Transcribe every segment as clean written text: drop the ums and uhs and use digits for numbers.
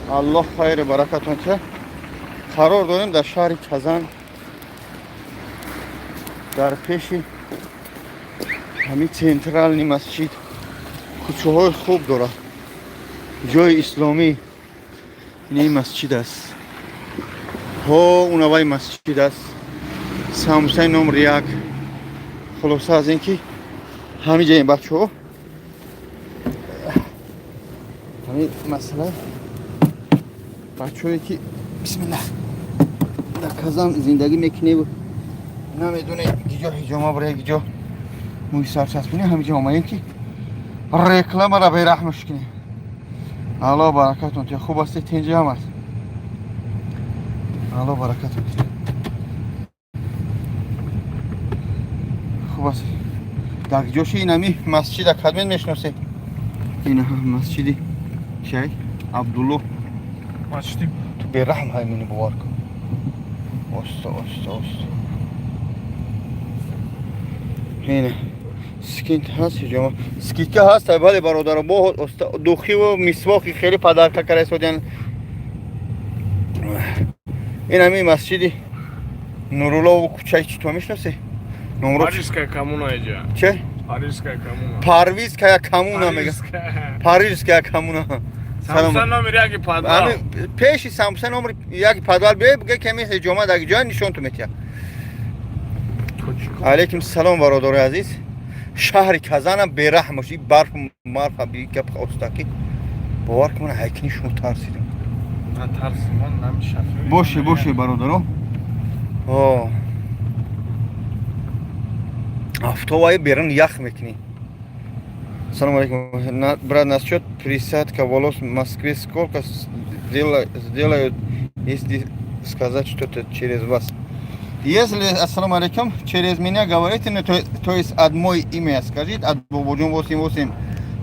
Аллоҳ хайру баракатон тия. Қарор дорем дар шаҳри Казан, дар пеши ҳамин центральный масҷид. Кӯчаҳои хуб дорад, ҷои исломӣ. Ин масҷид аст, ҳо, унавай масҷид аст, самсаи номер 1. Хулоса, аз ин ки ҳамин ҷаем, бачаҳо, ҳамин масъала, бачаҳое ки, бисмиллаҳ, дар Казан зиндагӣ мекуневу намедоне гиҷо ҳиҷома бира, гиҷо мӯи сар часпонӣ, ҳамин ҷо омаем, ки рекламара бераҳмаш кунем. Алло, баракатон тия. Хуб ҳастед? Тинҷи ҳам аст. Алло, баракатон тия. Хуб аст. Дар ҷоши инами масҷида кадмен мешиносед? Ина масҷиди чай Абдулло. Масҷиди. Ту бераҳм ҳаймини, бовар кун. Оста, оста, оста. Ина скидка ҳаст, ҳиҷома скидка ҳаст. Бале, бародаро, бо духиву мисвоқи хеле подарка карда истодиян. Ин ҳами масҷиди Нуруллову кӯчаи чӣ, то мешиносе? Номро? Парижская коммуна иҷа. Че? Парижская коммуна. Парвизская коммуна мега. Парижская коммуна. Самса номер яки подвал. Пеши самса номер яки подвал биёй, буга ками ҳиҷома дар ҷоя нишон ту метиҳад. Алейкум салом, бародари азиз. Шаҳри Казанам бераҳм бош. И барфу марфа би гап остаки, бовар кун, ман ҳайкини шумо тарсидам. Боше, боше, бародаро. О, афтобаи берун ях мекунӣ. Салом алейкум, брат. Насчет присадка волос в Москве сколько сделают, если сказать что-то через вас? Если, ассаламу алейкум, через меня говорите, ну, то есть от мой имя скажите, от Бободжон 88,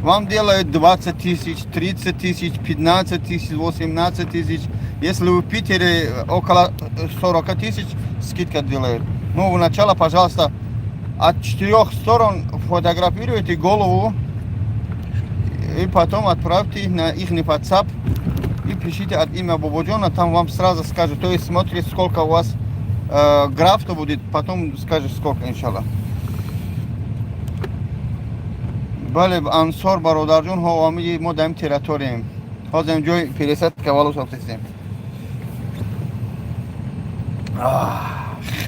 вам делают 20 тысяч, 30 тысяч, 15 тысяч, 18 тысяч. Если вы в Питере, около 40 тысяч скидка делают. Ну, вначале, пожалуйста, от четырех сторон фотографируйте голову и потом отправьте на их WhatsApp и пишите от имя Бободжона, там вам сразу скажут, то есть смотрит, сколько у вас графта будет, потом скажет, сколько, иншаллах. Бале, Ансор бародарҷон, ҳо, ами мо даим территорияем. Ҳозир ҷои пересадка волос афтестем.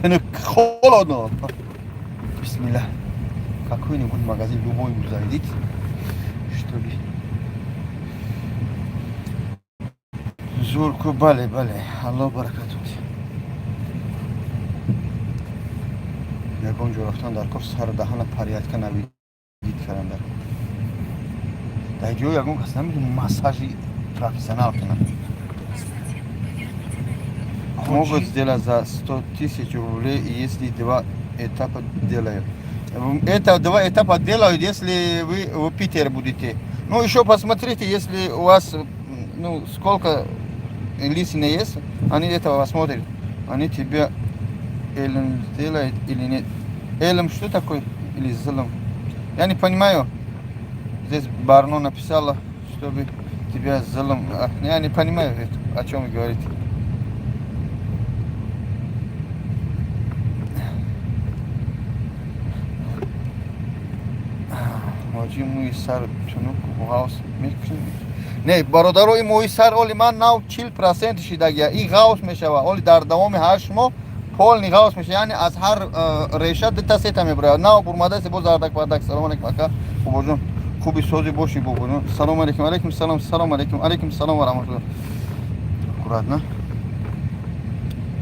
Хунук, холодно. Бисмиллах. Какой-нибудь магазин, любой зайдите, чтобы зурку. Бале, бале, Аллоҳ баракатон. Ягон ҷо рафтан дар кор, сару даҳана порядка навидид кардан дар кор. Дар ҷо ягон кас намедонад массажи профессионал кунад. Могут сделать за 100 тысяч рублей, если два этапа делают. Это два этапа делают, если вы в Питере будете. Ну, еще посмотрите, если у вас, ну, сколько лысины есть, они этого посмотрят. Они тебе Элем сделают или нет. Элем что такое? Или зелом? Я не понимаю. Здесь Барно написала, чтобы тебя зелом. Я не понимаю, это, о чем вы говорите. Ҳоҷӣ, мӯи сар тунук ғавс мекунӣ? Не, бародаро, ин мӯи сар оли ман нав 40% шидагия. Ин ғавс мешава оли дар давоми 8 моҳ, полный ғавс мешава, яъне аз ҳар реша дута, сета мебурад. Нав бурмадаси, боз зардак бардак. Салом алейкум, ака Бобоҷон. Хуби, сози бошӣ, бобоҷон. Салом алейкум. Алейкум салом. Салом алейкум. Алейкум салом ва раҳматуллоҳ. Аккуратно.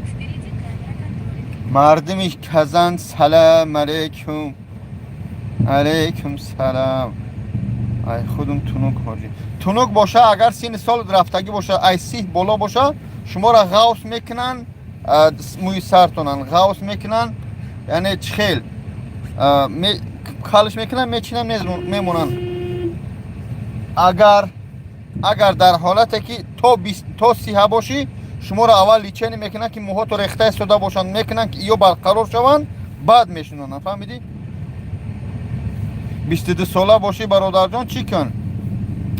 Впереди камера контроля. Мардими Казан, салам алейкум. Алейкум салам. Ай худум тунук, ҳоҷӣ. Тунук боша, агар синни сол рафтагӣ боша, ай 30 боло боша, шуморо ғавс мекунанд, мӯи сартонан ғавс мекунанд, яъне чихел қалш мекунанд, мечинанд, мемонанд. Агар дар ҳолате ки то то 30 бошӣ, шуморо аввал лечение мекунанд, ки мӯҳото рехта истода бошанд, мекунанд, ки ё барқарор шаванд, баъд мешинонанд. Фаҳмидӣ? 22 сола бошӣ, бародарҷон, чӣ кун?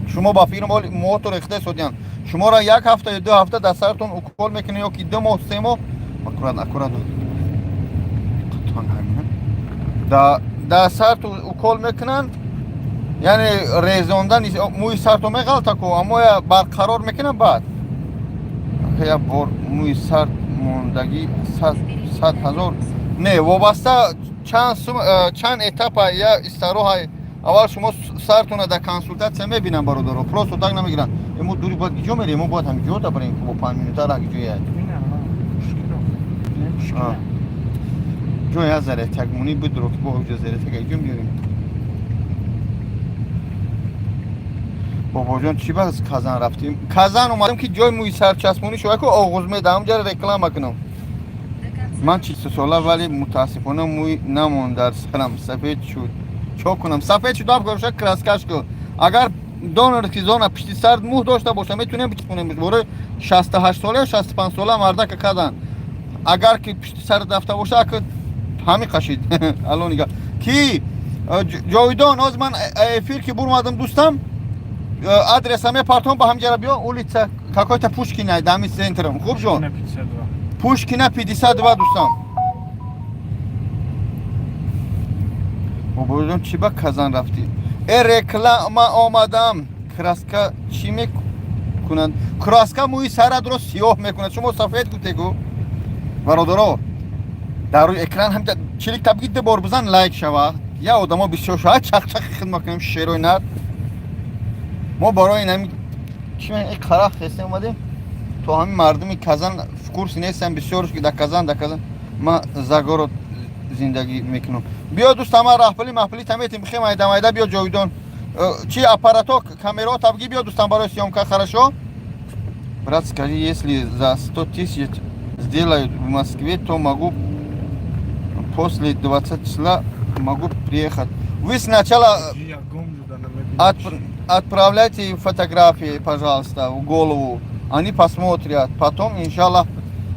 Шумо ба фикрам, мӯҳото рехта истодиянд. Шуморо як ҳафта ё 2 ҳафта дар саратон укол мекунад, ё ки 2 моҳ, 3 моҳ. Аккуратно, аккуратно. Да сарту укол мекунанд, яъне резондан мӯи сарту меғалта ку, аммо я барқарор мекунанд. Баъд як бор мӯи сар мондагӣ 100 000 не, вобаста чанд сум, чанд этапа я истароҳа. Аввал шумо сартона дар консултатсия мебинанд, бародаро, просто так намегиранд. Мо дури бояд гиҷо мерем? Мо бояд ҳамиҷо да барем, ки бо 5 минута ра гиҷоя ҷой аз заретакмонӣ бидро, ки бо ҷо заретак ҷо меорем. Бобоҷон, чӣ бас Казан рафтем? Казан омадем, ки ҷои мӯи сарчаспонӣ шуда ку, оғузмед, ҳамҷара реклама кунам. Ман 43 сола, вале мутаассифона мӯй намонд дар сарам, сафед шуд. Чо кунам? Сафед шуд, аб краскаш ку. Агар донорский зона пишти сар мӯ дошта боша, метунем бичунем. Бораи 68 сола ё 65 сола мардака кадан, агар ки пишти сар рафта боша, ака ҳами қашид. Алло, нига ки ҷовидон. Ҳозир ман эфир ки бурмадам, дӯстам, адреса мепартом, ба ҳамҷара биё. Улица какой-то Пушкина, дами центром. Хуб ҷон, Пушкина 52, дӯстам. Бобоҷон, чӣ ба Казан рафтӣ? Реклама омадам. Краска чӣ мекунанд? Краска мӯи сарадро сиёҳ мекунад. Шумо сафед гуфтегу. Бародаро, дар рӯи экран ҳамта чилик табги ду бор бизан, лайк шава, я одамо бисёр шава, чақчақи хидмат кунем. Шерои нар мо барои инами чи қара хестем, омадем, то ҳамин мардуми Казан в курсе нестам, бисёрш ки дар Казан, дар Казан. Ма за город зиндагӣ мекунам. Биё, дӯстам, ман раҳпули маҳпули таметим, бихе майда майда. Биё, ҷовидон, чи аппарато, камерао табги, биё, дӯстам, барои съёмка. Хорошо, брат, скажи, если за 100 тысяч сделают в Москве, то могу после 20 числа могу приехать. Вы сначала отправляйте фотографии, пожалуйста, в голову. Они посмотрят. Потом, иншаллах,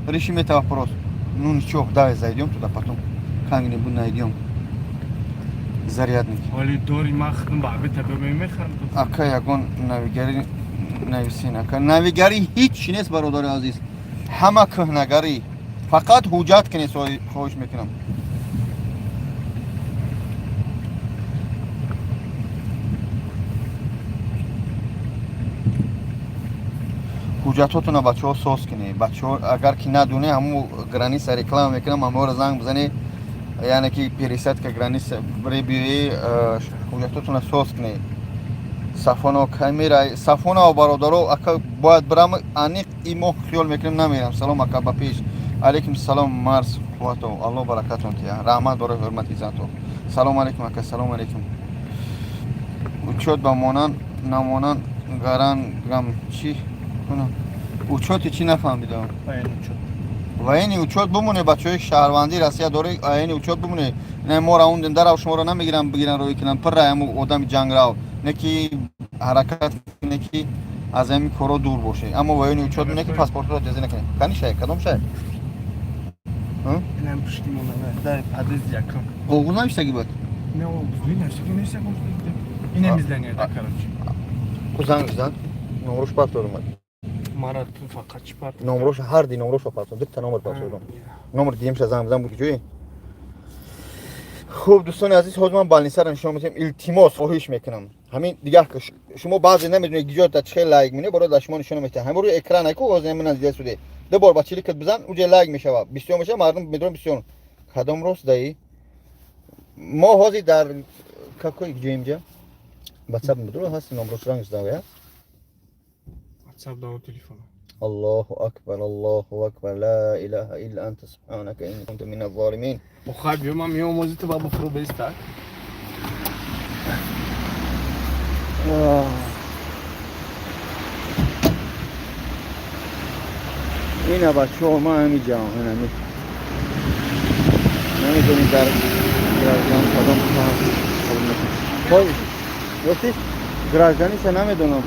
решим этот вопрос. Ну ничего, давай зайдем туда потом. Как-нибудь найдем. Зарядник. Ака, ягон навигари нависин, ака. Навигари ҳеч нест, бародари азиз. Ҳама кӯҳнагарӣ. Фақат ҳуҷҷат кунед, хоҳиш мекунам. Ҳуҷҷатҳотона, бачаҳо, соз кунед. Бачаҳо, агар ки надоне, ҳамун граница реклама мекунам, ҳамаро занг бизанед, яъне ки пересадка граница биёи, ҳуҷҷатҳотона соз кунед. Сафоно кай мерай? Сафонао, бародаро, ака, бояд бирам, аниқ и моҳ хиёл мекунем, намерам. Салом, ака, ба пеш. Алейкум салом, марс қуввато, Аллоҳ баракатон тия. Раҳмат барои ҳурмати зато. Салом алейкум, ака. Салом алейкум. Учёт ба монанд намонанд гарангам, чӣ кунам? Учёти чӣ, нафаҳмидам. Военный учёт бимоне, бачаҳои шаҳрвандии Россия дори, военный учёт бимоне. Не, мо раундем дарав, шуморо намегирам, бигиран, рӯй кунам пирра ҳаму одами ҷанграв, не ки ҳаракат не ки аз ҳамин коро дур боше, аммо военный учёт не ки паспортро ҷазӣ накунем. Кани шай, кадом шай? Инам пушти монда, дар подъезд якум. Оғуз навиштагӣ буд? Не, оғуз навиштагӣ нест, инам издание да, короче. Занг зан, номрош партор омад. Мара ту фақат чӣ парт? Номрош, ҳар ди номрошо партор, дута номер партор. Номер диемша занг бизан, буд ҷои. Хуб, дӯстони азиз, ҳозир ман больницаро нишон медиҳам. Илтимос, хоҳиш мекунам, ҳамин дигар шумо баъзе намедонед гиҷо да чӣ хел лайк мене, барои дар шумо нишон медиҳам. Ҳамин рӯи экран айку, ҳозир ман дида суде, ду бор ба чиликат бизан, уҷа лайк мешава, бисёр мешава, мардум медонад бисёр. Кадом рост даи? Мо ҳозир дар какой ҷоим ҷа? Ватсап медуро ҳаст, номрош ранг зада. WhatsApp да телефон. Аллоҳу акбар, Аллоҳу акбар, ла илаҳа илла анта, субҳанака инни кунту миназ золимин. Охай, биё, ман меомозӣ, ту ба буфру беста. Ина, бачаҳо, ман ҳами ҷаҳон ҳами намедонем дар граждан кадом. Ёфти гражданиша намедонам.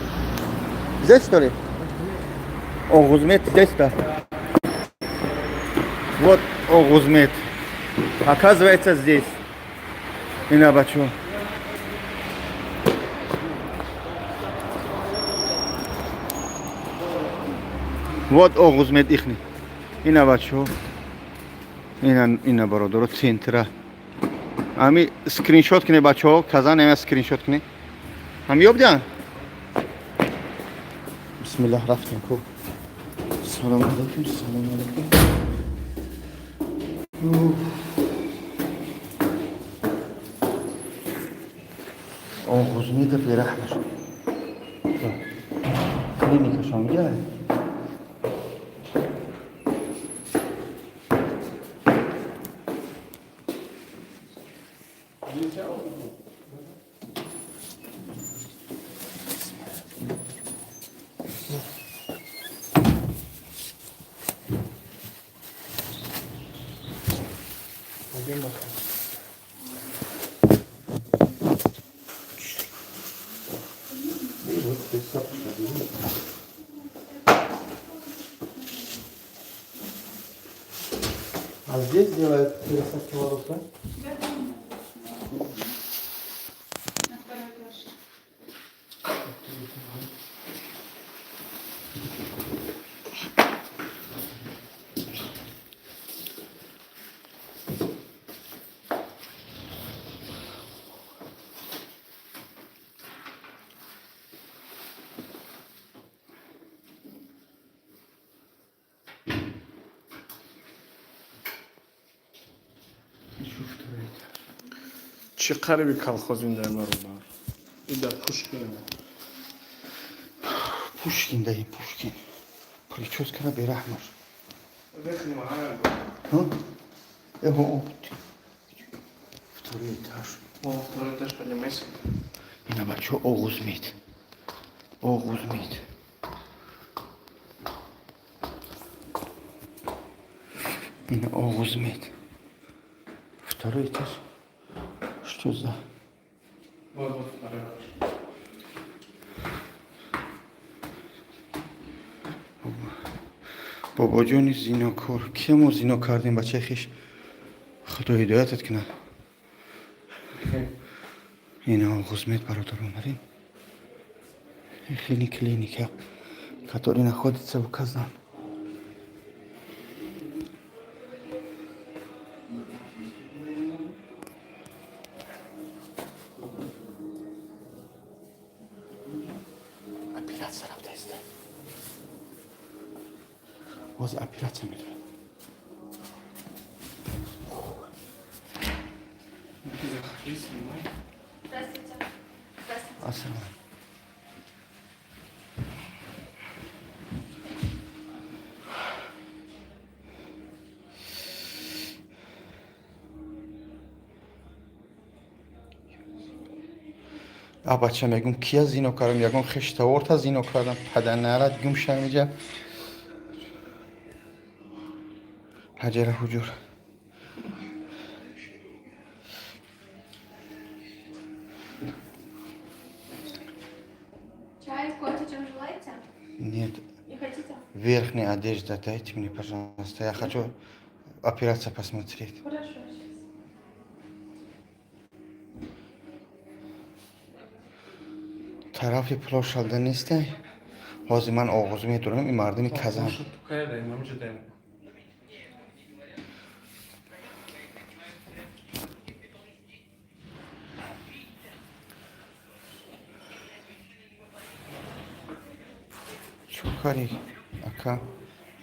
Здесь, что ли? Оғузмед здесь, да. Вот Оғузмед. Оказывается, здесь. Ина, бачаҳо. Вот Оғузмед ихни. Ина, бачаҳо. Ина, ина, бародаро, центра. Ами скриншот кне, бачаҳо, Казан ема скриншот кне. Ҳам ёбдиан? Бисмиллах, рафтем ку. Салом алейкум, салом алейкум. Уф. Оғузмеда бераҳмаш. Клиникашон ҷа. Пойдем bakalım. Вот здесь запуск. А здесь делают пересадки волос, да? Да. На второй этаж. Чӣ қариби колхоз ин дар баробар? И дар Пушкин. Пушкин даи, Пушкин. Прическара бераҳмаш. Ҳа? Эҳо, второй этаж. Второй этаж, поднимайся. Ина, бачаҳо, Оғузмед. Оғузмед. Ина Оғузмед. Второй этаж. Что за? Вот, вот второй этаж. Бобоҷони зинокор, кия мо зино кардем, бачаи хиш? Худо ҳидоятат кунад. Ина Оғузмед, бародар, омадем. Хеле клиника, который находится в Казан. Операция рафтааст. Ҳозир операция медорад. Заходи, снимай. Здравствуйте. Здравствуйте. Ассалому. А, бача, мегум, кия зино кардам? Ягон хештаворта зино кардам? Падарнарат гум шамиҷа. Ҳаҷара ҳуҷур. Чай, кофе, чем желаете? Нет. Не хотите? Верхняя одежда дайте мне, пожалуйста. Я хочу операция посмотреть. Хорошо, сейчас. Тарафи плошалда нестай. Ҳозир ман оғоз медорам, ин мардуми Казан. Ту кайдаем, ҳамиҷа даем. Чӯ кари, ака?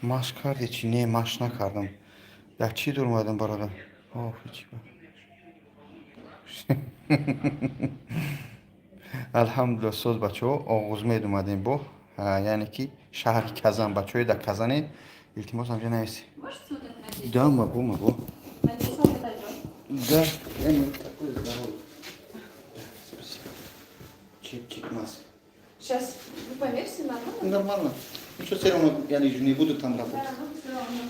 Машқ карди чи не? Машқ накардам. Дар чӣ дур омадам, бародар? Оф, чӣ ба. Алҳамдулилла, соз, бачаҳо, Оғузмед омадем бо, яъне ки шаҳри Казан. Бачаҳои дар Казане, илтимос, ҳамҷа нависи. Можете вот это надеть? Да, могу, могу. Надеюсь, вам подойдет. Да, я не такой здоровый. Спасибо. Чик-чик маск. Сейчас вы померьте, нормально? Нормально. Ну что, все равно я не буду там Да, работать. ну все равно.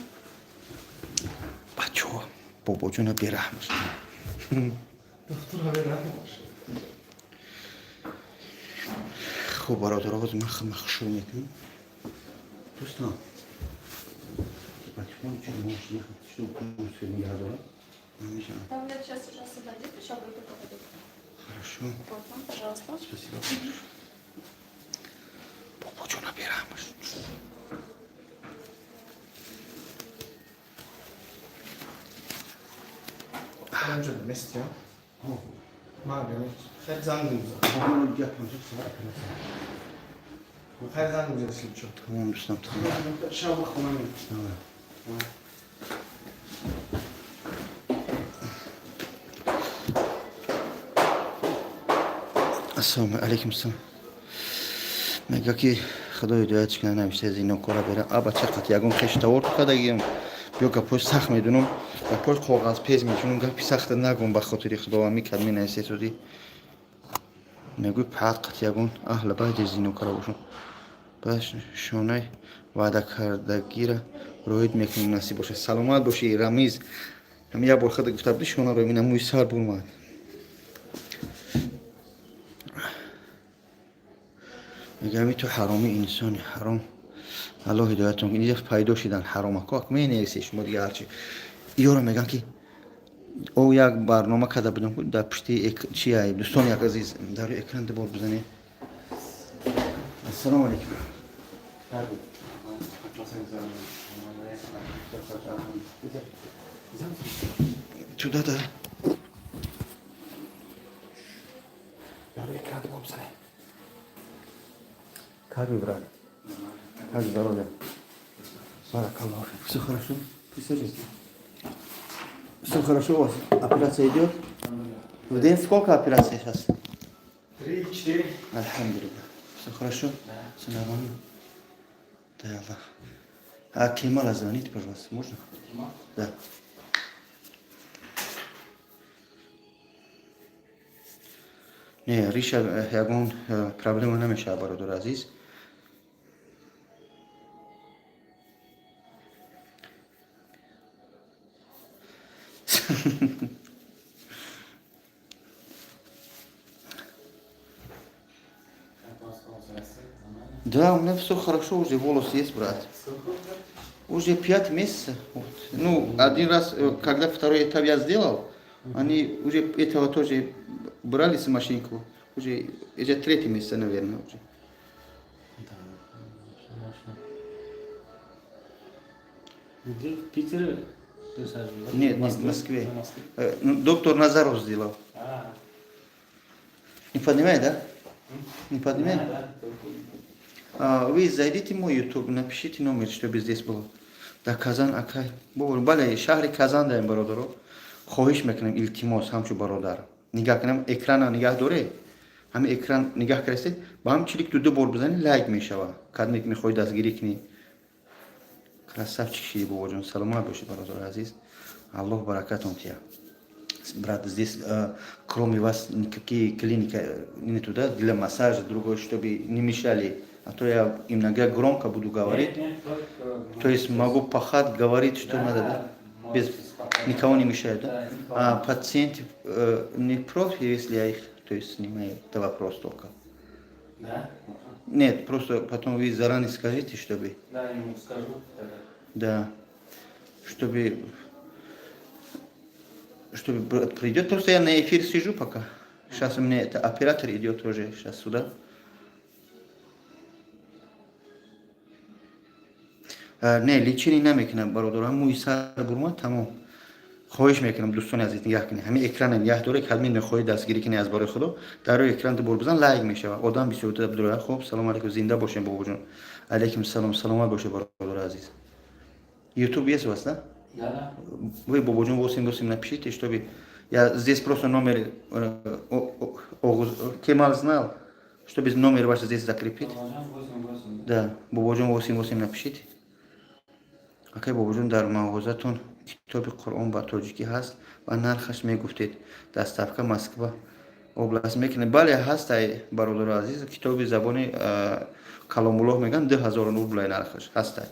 Бачаҳо, бобоҷона бераҳмаш. Доктор бераҳм. Хуб, бародаро, ҳозир ман худма хушрӯ мекунам. Дӯстон, бачаҳо, чӣ можешь что полностью нигаҳ дорад? Намешавад. Там я сейчас уже освободит, еще будет только. Хорошо. Вот вам, пожалуйста. Спасибо. Бобоҷона бераҳмаш. Мести, ма хеле занг мезанам. Хеле занг мезанам. Тамом, дӯстам, тамом. Шаб хона меям. Ассалому алайкум, салом. Мега ки худо ҳидоятш кунад, навишта зинокора бера. А бача, қат ягон хеш тавор кардагиам. Биё, гапҳои сахт медунам, гапҳои коғазпез мечунам, гапи сахта нагум, ба хотири худованд микард менависесуди. Мегӯй паат қат ягон аҳли байти зинокара бошам. Баъд шонаи ваъдакардагира роид мекунем, насиб бошад. Саломат бошӣ, Рамиз. Ҳами як бор худа гуфта будӣ, шона ро, мина мӯи сар бурмад. Мегӯям, ту ҳароми, инсони ҳаром, Аллоҳ ҳидоятон. Инҷа пайдо шидан ҳаромако, ак менависе шумо дига ҳарчи ёро мегӯям ки о як барнома карда будам дар пушти чия. Дӯстони як азиз, дар рӯи экран дубор бизанед. Ассалому алайкум. Туда, да. Дар рӯи экран дубор бизанед. Как вы, брат? Как здоровье? Баракаллаху. Все хорошо? Присаживайтесь. Все хорошо у вас? Операция идет? В день сколько операций сейчас? Три, четыре. Альхамдулиллах. Все хорошо? Да. Все нормально? Да, Аллах. А Кемала звоните, пожалуйста, можно? Кемал? Да. Не, риша ягон проблема намешава, бародар азиз. Да, у меня все хорошо, уже волос есть, брат. Уже 5 месяцев. Вот. Ну, один раз, когда второй этап я сделал, они уже этого тоже брали с машинку. Уже, это третий месяц, наверное, уже. Да, хорошо. Где? В Питере присаживали, да? Нет, В нет, в Москве. В Москве. Ну, доктор Назаров сделал. А, Не поднимай, да? Не поднимай? Да, только. А, вы зайдите в мой YouTube, напишите номер, чтобы здесь было. Да, Казан, акай. Бобо, бале, шаҳри Казан даем, бародаро. Хоҳиш мекунем, илтимос, ҳамчу бародар. Нигаҳ кунем, экрана нигаҳ доре. Ҳами экран нигаҳ кардасте, ба ҳам чилик ду бор бизани, лайк мешава. Кадме мехоҳӣ дастгирӣ кунӣ. Красавчик шиди, бобоҷон, саломат бошед, бародари азиз. Аллоҳ баракатон тия. Брат, здесь, кроме вас, никакие клиники не туда для массажа, другое, чтобы не мешали. А то я иногда громко буду говорить. Нет, нет, только. То есть могу пахать, говорить, что Да, надо, да? Без можете спокойно. никого не мешает, да? Да, никого. А пациенты не против, если я их, то есть, снимаю? Это вопрос только. Да? Можно. Нет, просто потом вы заранее скажите, чтобы, Да, я ему скажу тогда. Да, чтобы брат придет. Просто я на эфир сижу пока. Сейчас у меня это оператор идет тоже сейчас сюда. А, не, лечение намекунам, бародарам, мӯи сар бурма, тамом. Хоҳиш мекунам, дӯстони азиз, нигаҳ кунед, ҳамин экрана нигаҳ доред. Кадме мехоҳед дастгирӣ кунед, аз барои худо дар рӯи экран бор бизан, лайк мешавад, одам бисёр дурая. Хуб, салому алайкум, зинда бошем, бобоҷон. Алайкум салом, саломат бошед, бародари азиз. Ютуб есть у вас, да? Да. Вы, бобоҷон, 8 8 напишите, чтобы я здесь просто номер Кемал знал, чтобы номер ваш здесь закрепить. Бобоҷон 8 8. Да, бобоҷон 8 8 напишите. Акай бобоҷон, дар мағозатон китоби Қуръон ба тоҷикӣ ҳаст ва нархаш мегуфтед, доставка Москва область мекунед? Бале, ҳастай, бародари азиз, китоби забони Каломуллоҳ мегӯянд, 2000 рублай нархаш ҳастай.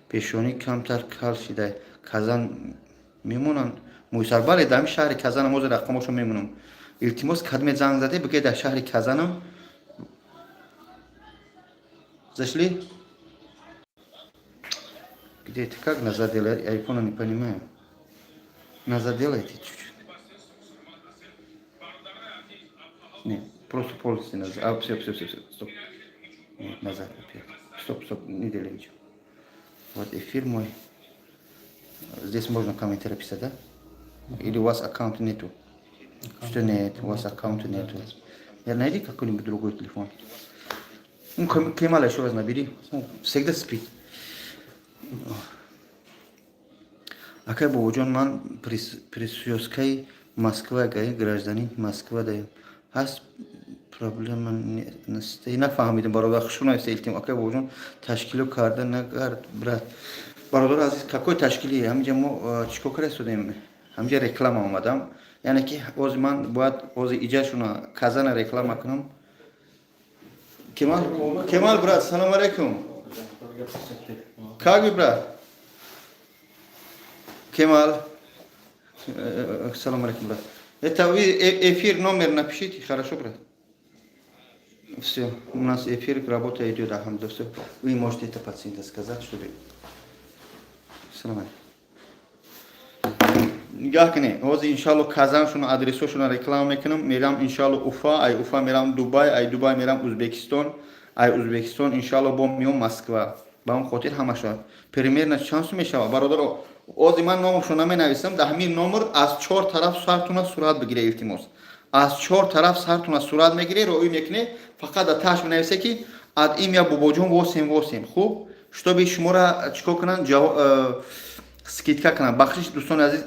Пешонӣ камтар кал шидай, Казан мемонанд мӯйсар? Бале, дар ҳамин шаҳри Казанам, ҳозир рақамошо мемонам. Илтимос, кадме занг заде, бигӯед, дар шаҳри Казанам. Зашли. Где это? Как назад делать? Я айфона не понимаю. Назад делайте чуть-чуть. Нет, просто полностью назад. А, все, все, все, все, стоп. Нет, назад опять. Стоп, стоп, не делай ничего. Вот эфир мой. Здесь можно комментарии писать, да? Или у вас аккаунта нету? Что нет, у вас аккаунта нету. Я найди какой-нибудь другой телефон. Ну, Кемала еще раз набери. Он всегда спит. Акай бобоҷон, ман присёскаи Москва гаи гражданин Москва даем. Ҳаст проблема нафаҳмидем, бародар, хушу нависта, илтим. Акай бобоҷон, ташкило карда нагард, брат. Бародар азиз, какой ташкили? Ҳаминҷа мо чӣ кор карда истодем? Ҳаминҷа реклама омадам. Яъне ки ҳозир ман бояд ҳозир иҷашуна Казана реклама кунам. Кемал, Кемал, брат, салом алейкум. Как вы, брат? Кемал, салом алейкум, брат. Это вы эфир номер напишите, хорошо, брат? Все, у нас эфир, работа идет, алхамдулиллах, все. Вы можете это пациента сказать, чтобы. Салом алейкум. Нигоҳ кунед, ҳозир иншалло Казаншуна адресошуна реклама мекунам, мерам иншалло Уфа, ай Уфа мерам Дубай, ай Дубай мерам Узбекистон, ай Узбекистон иншалло бо миём Москва. Ба он хотир ҳамаша. Примерно чанд сум мешавад, бародаро? Ҳозир ман номашро наменависам, дар ҳамин номер аз чор тараф сартуна сурат бигире, илтимос. Аз чор тараф сартуна сурат мегире, роӣ мекуне, фақат дар тааш менависе ки от имя бобоҷон восемь восемь. Хуб, чтобы шуморо чикор кунанд, скидка кунанд. Бахшиш, дӯстони азиз,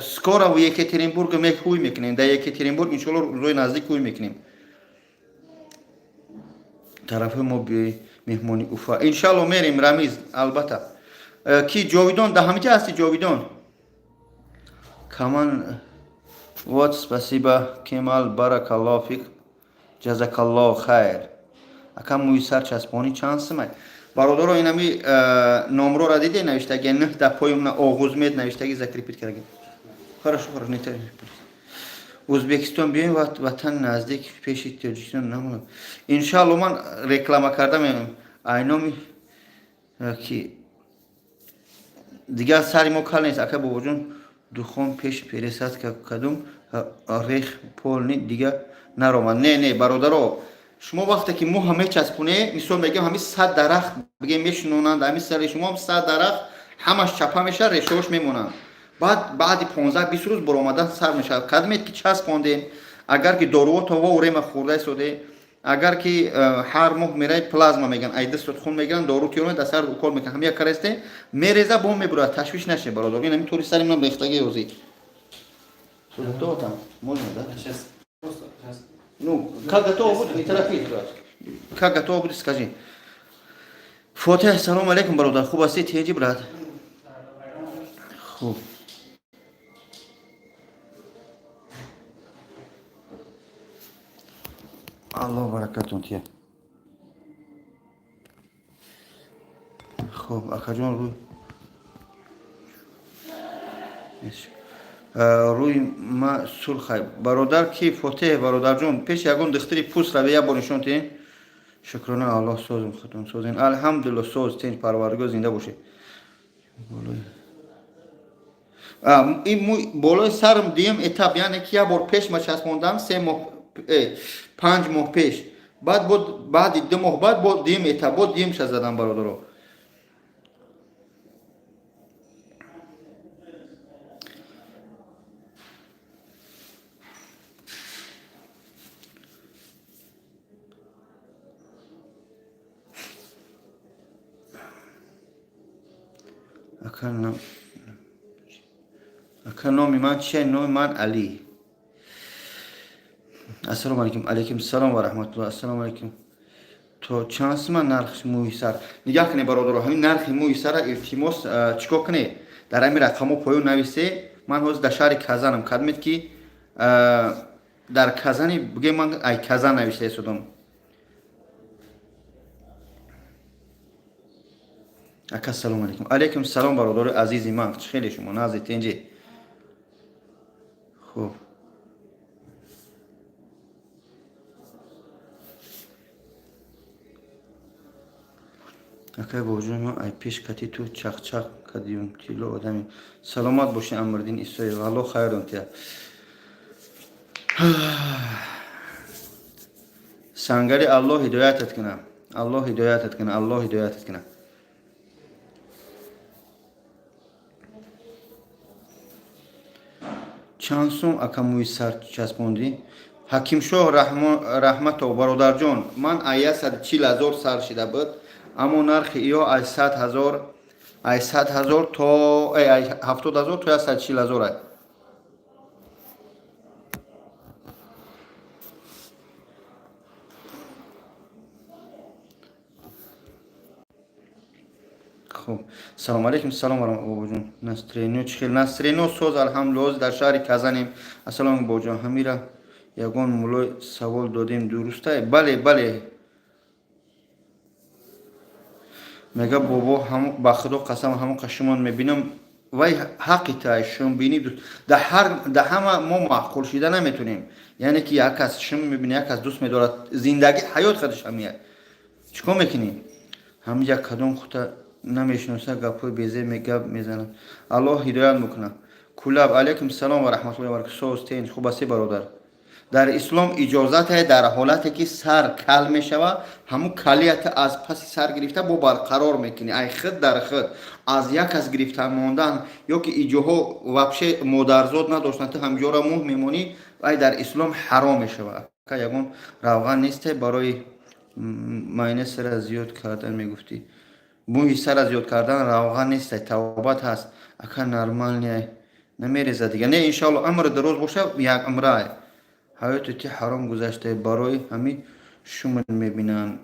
скоро в Екатеринбург ҳуй мекунем. Дар Екатеринбург иншоалло рӯзои наздик ҳуй мекунем. Тарафҳои мо меҳмони Уфа. Иншалло мерем, Рамиз, албатта. Ки Ҷовидон, дар ҳамиҷа ҳасти, Ҷовидон? Каман, вот спасибо, Кемал, баракаллоҳу фик, ҷазакаллоҳу хайр. Ака, мӯи сар часпонӣ чанд сумай? Бародаро, инами номрора диде, навиштаги нӯҳ дар поёмна оғузмед навиштаги закрепить кардаги. Хорошо, хорошо, не Узбекистон биёем, ватан наздик пеши Тоҷикистон намонад. Иншалло ман реклама карда меоям. Айноми ки дигар сари мо кал нест, ака бобоҷон, духон пеш пересадка кадум рех полни дигар наромад. Не, не, бародаро, шумо вақте ки мӯ мечаспоне, мисол мегӯям, ҳамин 100 дарахт бигем мешинонанд, ҳамин сари шумо 100 дарахт ҳамаш чапа мешавад, решаҳош мемонанд. Баъд баъди 15-20 рӯз баромадан сар мешавад. Кадмед ки часпондем, агар ки доруҳо то воврема хӯрда истоде, агар ки ҳар моҳ мераи плазма меган, ай дастот хун мегиранд, дору тиёранд, дар сар укол мекунанд. Ҳамия каресте мереза, бо мебурад, ташвиш нашед, бародар. Ин ҳамин тори сари ман рехтаги ҳозир. Готово там? Можно, да? Сейчас. Просто сейчас. Ну, как готово будет, не торопись, брат. Как готово будет, скажи. Фотеҳ, салом алейкум, бародар. Хуб ҳастӣ, теҷи, брат? Хуб. Аллоҳ баракатон тия. Хуб, акаҷон, рӯи ма сулхай. Бародар ки Фотеҳ, бародарҷон, пеши ягон духтари пӯст раве, як бор нишон тиҳем. Шукрона Аллоҳ, созем, худтон созем. Алҳамдулилло, соз, тинҷ, парвардигор, зинда бошед. Ин мӯй болои сарам дуюм этап, яъне ки як бор пеш ма часпондам 3 моҳ, 5 моҳ пеш. Баъд бо баъди 2 моҳ баъд бо дуюм этап, бо дуюмша задам, бародаро. Ака, номи ман чия? Номи ман Али. Ассалому алайкум. Алайкум салом ва раҳматуллоҳ. Ассалому алайкум. То чанд сума нархи мӯи сар? Нигаҳ кунед, бародаро, ҳамин нархи мӯи сара илтимос чикор кунед? Дар ҳамин рақамҳо поён нависе. Ман ҳозир дар шаҳри Казанам. Кадмед ки дар Казани бигӯем, ман ай Казан навишта истодам. Ака, салому алайкум. Алайкум салом, бародари азизи ман. Чӣ хеле шумо назди тинҷи? Хуб. Акай бобоҷон, ман ай пеш кати ту чақчақ кардиюм, тилло одами. Саломат бошӣ, Амриддин Исоев. Аллоҳ хайрон тиҳад. Сангари, Аллоҳ ҳидоятат кунад. Аллоҳ ҳидоятат кунад. Аллоҳ ҳидоятат кунад. Чанд сум, ака, мӯи сар часпондӣ? Ҳакимшоҳ Раҳматов, бародарҷон, ман ай 140 000 сар шида буд, аммо нархи иё ай 100 000, ай 100 000 то ай 70 000 то 140 000 ай. Хуб, салому алейкум, салом, бобоҷон. Настроение чӣ хел? Настроение соз, алҳамдулилла, дар шаҳри Казанем. Ассалому, бобоҷон, ҳамира ягон муллой савол додем, дурустай? Бале, бале. Мега, бобо, ба худо қасам, ҳамон қашумон мебинам, вай ҳаққи тай шумбинӣ. Да ҳама мо маъқул шида наметонем. Яъне ки як кас шум мебина, як кас дӯст медорад. Зиндагӣ, ҳаёт хадиш ҳамия. Чӣ кор мекунӣ? Ҳамиҷа кадом хута намешиноса, гапҳои безе мегап мезанад. Аллоҳ ҳидоят мекунад. Кулаб, алайкум салом ва раҳматуллоҳи ва баракатуҳ. Соз, тинч, хуб ҳастӣ, бародар? Дар ислом иҷозате дар ҳолате ки сар кал мешава, ҳамун калията аз паси сар гирифта бо барқарор мекунӣ, ай худ дар худ. Аз як кас гирифта мондан ё ки иҷоҳо вообще модарзод надоштан, ту ҳамҷора мӯҳ мемонӣ, вай дар ислом ҳаром мешава. Ака, ягон равған несте барои майна сара зиёд кардан? Мегуфтӣ, мӯҳи сара зиёд кардан равған несте, тавбат ҳаст. Ака, нормальный намереза дига? Не, иншоалло, умри дароз боша, як умрай. Ҳаёти ти ҳаром гузашта, барои ҳамин шумн мебинанд.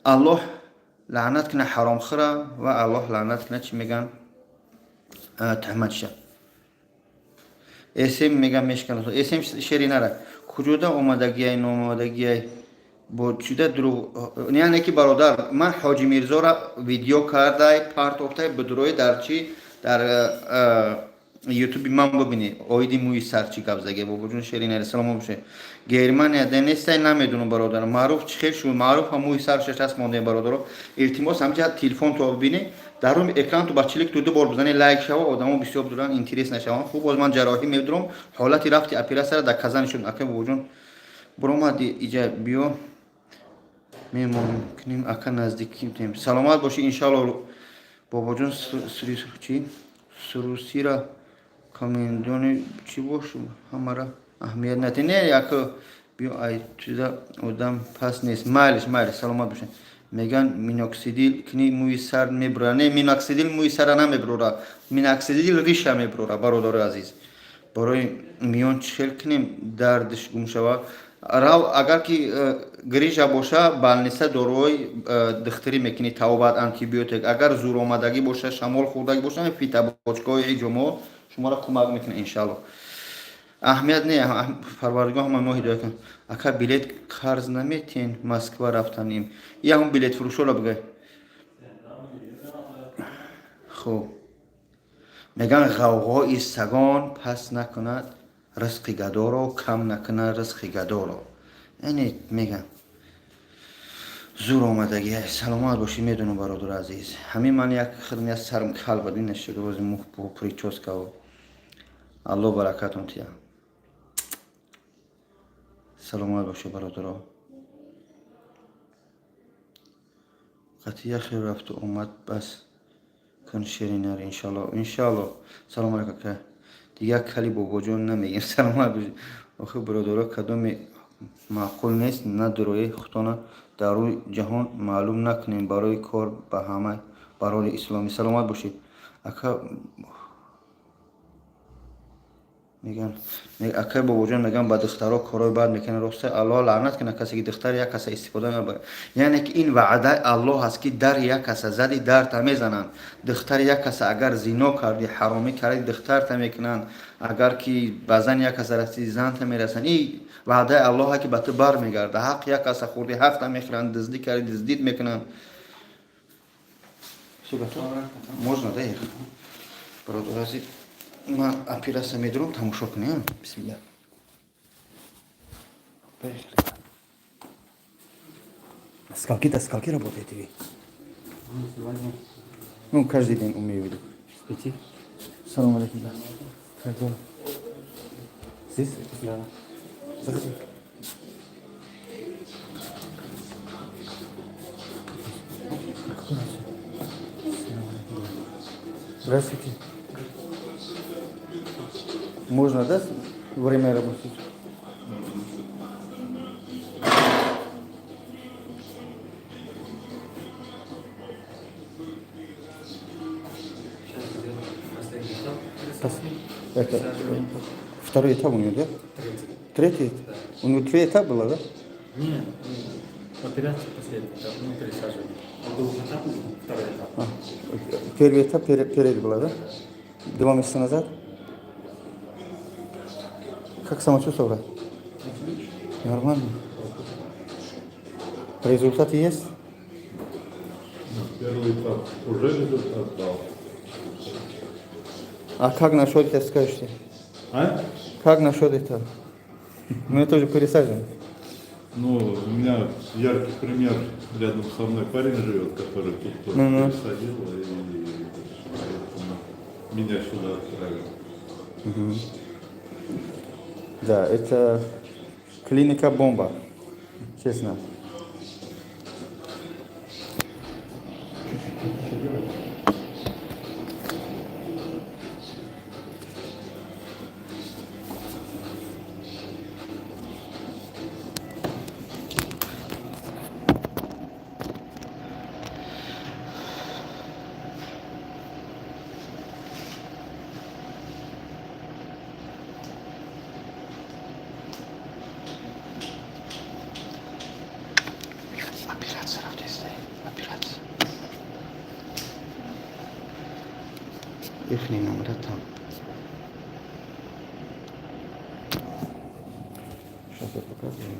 Аллоҳ лаънат кина ҳаромхӯра ва Аллоҳ лаънат кина, чӣ меган, туҳматша. Эсем меган, мешкан эсем шери нара куҷода омадагиай, номомадагиай, бо чида дурӯғ. Яъне ки, бародар, ман Ҳоҷи Мирзора видео кардай партофтай бидурои дар чӣ, дар ютуби ман бибинӣ, оиди мӯи сар чӣ гап заге. Бобоҷон, шери салом боше. Германия де нестай, намедунам, бародар. Маъруф чӣ хел шуд? Маъруф ҳам мӯи сар шашаст монде. Бародаро, илтимос, ҳамҷа телефон то бибинӣ, дар рӯи экран ту ба чилик ту ду бор бизани, лайк шава, одамо бисёр дуран, интерес нашаванд. Хуб, боз ман ҷарроҳӣ медурам, ҳолати рафти оператсияра дар Казани шуд. Ака, бобоҷон, буромади, иҷа биё, мемонкунем, ака, наздиким. Саломат бошӣ, иншалло. Бобоҷон, чӣ сурусира комендони чӣ бошу, ҳамара аҳамият надиҳ. Не, як биё, ай чиза одам пас нест. Майлиш, майлиш, саломат бошед. Меган, миноксидил кини, мӯи сар мебурора. Не, миноксидил мӯи сара намебурора, миноксидил риша мебурора. Бародари азиз, барои миён чӣ хел кунем, дардиш гум шава? Рав, агар ки грижа боша, больница доруҳои духтурӣ мекунӣ, тавбат, антибиотик. Агар зуромадагӣ боша, шамол хӯрдагӣ боша, фитобочкаҳои иҷомо шуморо кӯмак мекунад, иншалло. Аҳамият не, Парвардигор ҳама мо ҳидоят кунад. Ака, билет қарз наметиҳен, Москва рафтаним? Я ҳам билетфурӯшоро бигӯй. Хуб, меган, ғавғои сагон пас накунад ризқи гадоро, кам накунад ризқи гадоро. Яъне меган, зур омадагӣ. Саломат бошӣ. Медонам, бародари азиз, ҳамин ман як хидм як сарм кал буд, ин нашуд мух, прическа. Алло баракатон тия. Саломат бошӣ, бародаро. Қатъия хел рафту омад бас кун, ширинар, иншалло, иншалло. Салом алейкум, ака. Дигар кали бобоҷон намегем. Саломат бошӣ. Охи, бародаро, кадоме маъқул нест, надурои худтона дар рӯи ҷаҳон маълум накунем барои кор ба ҳама барори исломӣ. Саломат бошед, ака. Меган, акай бобоҷон, меган, ба духтаро корҳои бад мекунанд, роста? Аллоҳ лаънат кунад касе ки духтари як каса истифода мебарад. Яъне ки ин ваъдаи Аллоҳ аст, ки дар як каса зади, дарта мезананд. Духтари як каса агар зино кардӣ, ҳаромӣ кардӣ, духтарта мекунанд. Агар ки ба зани як каса расидӣ, занта мерасанд. Ин ваъдаи Аллоҳ ки ба ту бармегарда. Ҳақ як каса хӯрдӣ, ҳақта мехӯранд, дуздӣ кардӣ, дуздит мекунанд. Можно, да, бародар азиз, ман оператсия медурам, тамошо кунем. Бисмилла. Поехали. Скольки до скольки работаете вы? Сегодня Ну, каждый день умею виду. с 5. Салам алейкум, да. Как дела? Здесь? Да. Заходи. Какой у нас? Салам алейкум, да. Здравствуйте. Можно, да, время работать? Сейчас идет последний этап. Это Пересаживание. второй этап у него, да? Третий. Третий? Да. У него три этапа было, да? Нет, операция последний этап, ну, пересаживание. Он двухэтапный, второй этап. А, первый этап перед была, да? 2 месяца назад? Как самочувствие, брат? Нормально. Результаты есть? Первый этап уже результат дал. А как насчет этого скажете? А? Как насчет этого? Мы тоже пересаживаем. Ну, у меня яркий пример. Рядом со мной парень живет, который тут тоже Ну-ну. пересадил, и поэтому меня сюда отправил. Да, это клиника бомба, честно. Операция рафтесте, операция. Ихний номера там. Сейчас я показываю.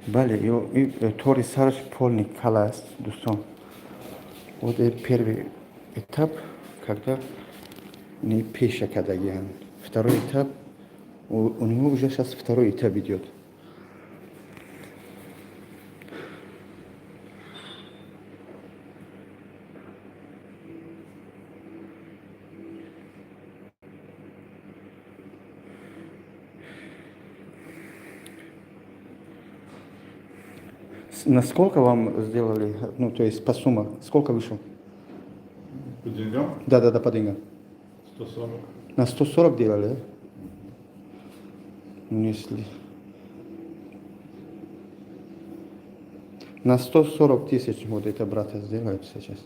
Бале, ё тори сараш полный кала аст, дӯстон. Вот это первый этап, когда не пеша кардагианд. Второй этап, у него уже сейчас второй этап идет. Насколько вам сделали, ну, то есть по сумме, сколько вышло? По деньгам? Да, по деньгам. 140. На 140 делали, да? Ну, если... На 140 тысяч вот это брата сделают сейчас.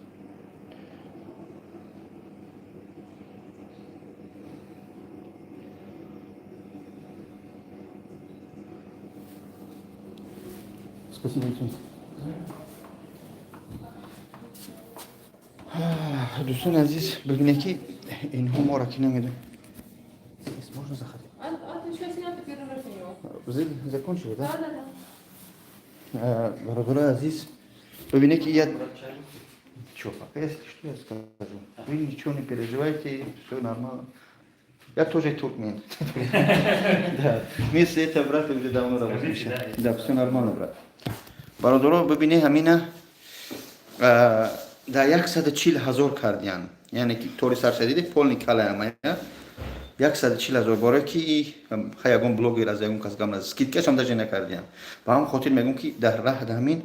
Спасибо большое. Дӯстони азиз, бибинед, ки инҳо моро ки намедон. Здесь можно заходить? А ты еще сидят, первый раз у него. Закончили, да? Да. Бародарои азиз, бибинед, ки я чё, пока если что, я скажу. Вы ничего не переживайте, все нормально. Я тоже туркмен. Да. Мы с этим братом уже давно работаем. Да, все нормально, брат. Бародаро, бибинед, ҳамина дар 140 000 кардиян. Яъне ки тори сарша диди, полный калаямая. 140 000 боре ки ха ягон блогер аз ягон кас гам скидка шам даже накардиям. Ба ҳам хотир мегӯм, ки дар раҳ ҳамин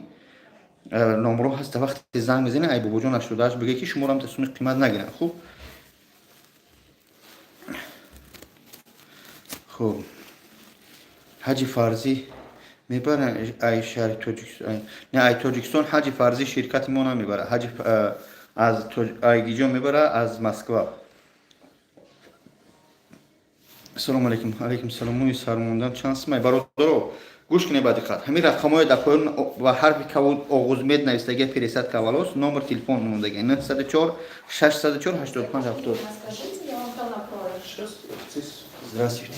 номро ҳаст, вақте занг мезанед, ай бобоҷон 88 биге, ки шуморо ҳам тасуми қимат нагиранд. Хуб, хуб, ҳаҷи фарзӣ мебаранд ай шаҳри Тоҷикистон? Не, ай Тоҷикистон ҳаҷи фарзӣ ширкати мо намебарад. Ҳаҷи аз ай гиҷо мебарад? Аз Москва. Ассалому алайкум. Алайкум салом. Мӯи сармондан чанд сумай? Бародаро, гӯш кунед ба диққат. Ҳамин рақамҳои дар поён ва ҳарфи кавун оғузмед навистагия, пересадка волос, номер телефон мондаги 904 604 85 70. Скажите, я вам там накрою. Здравствуйте.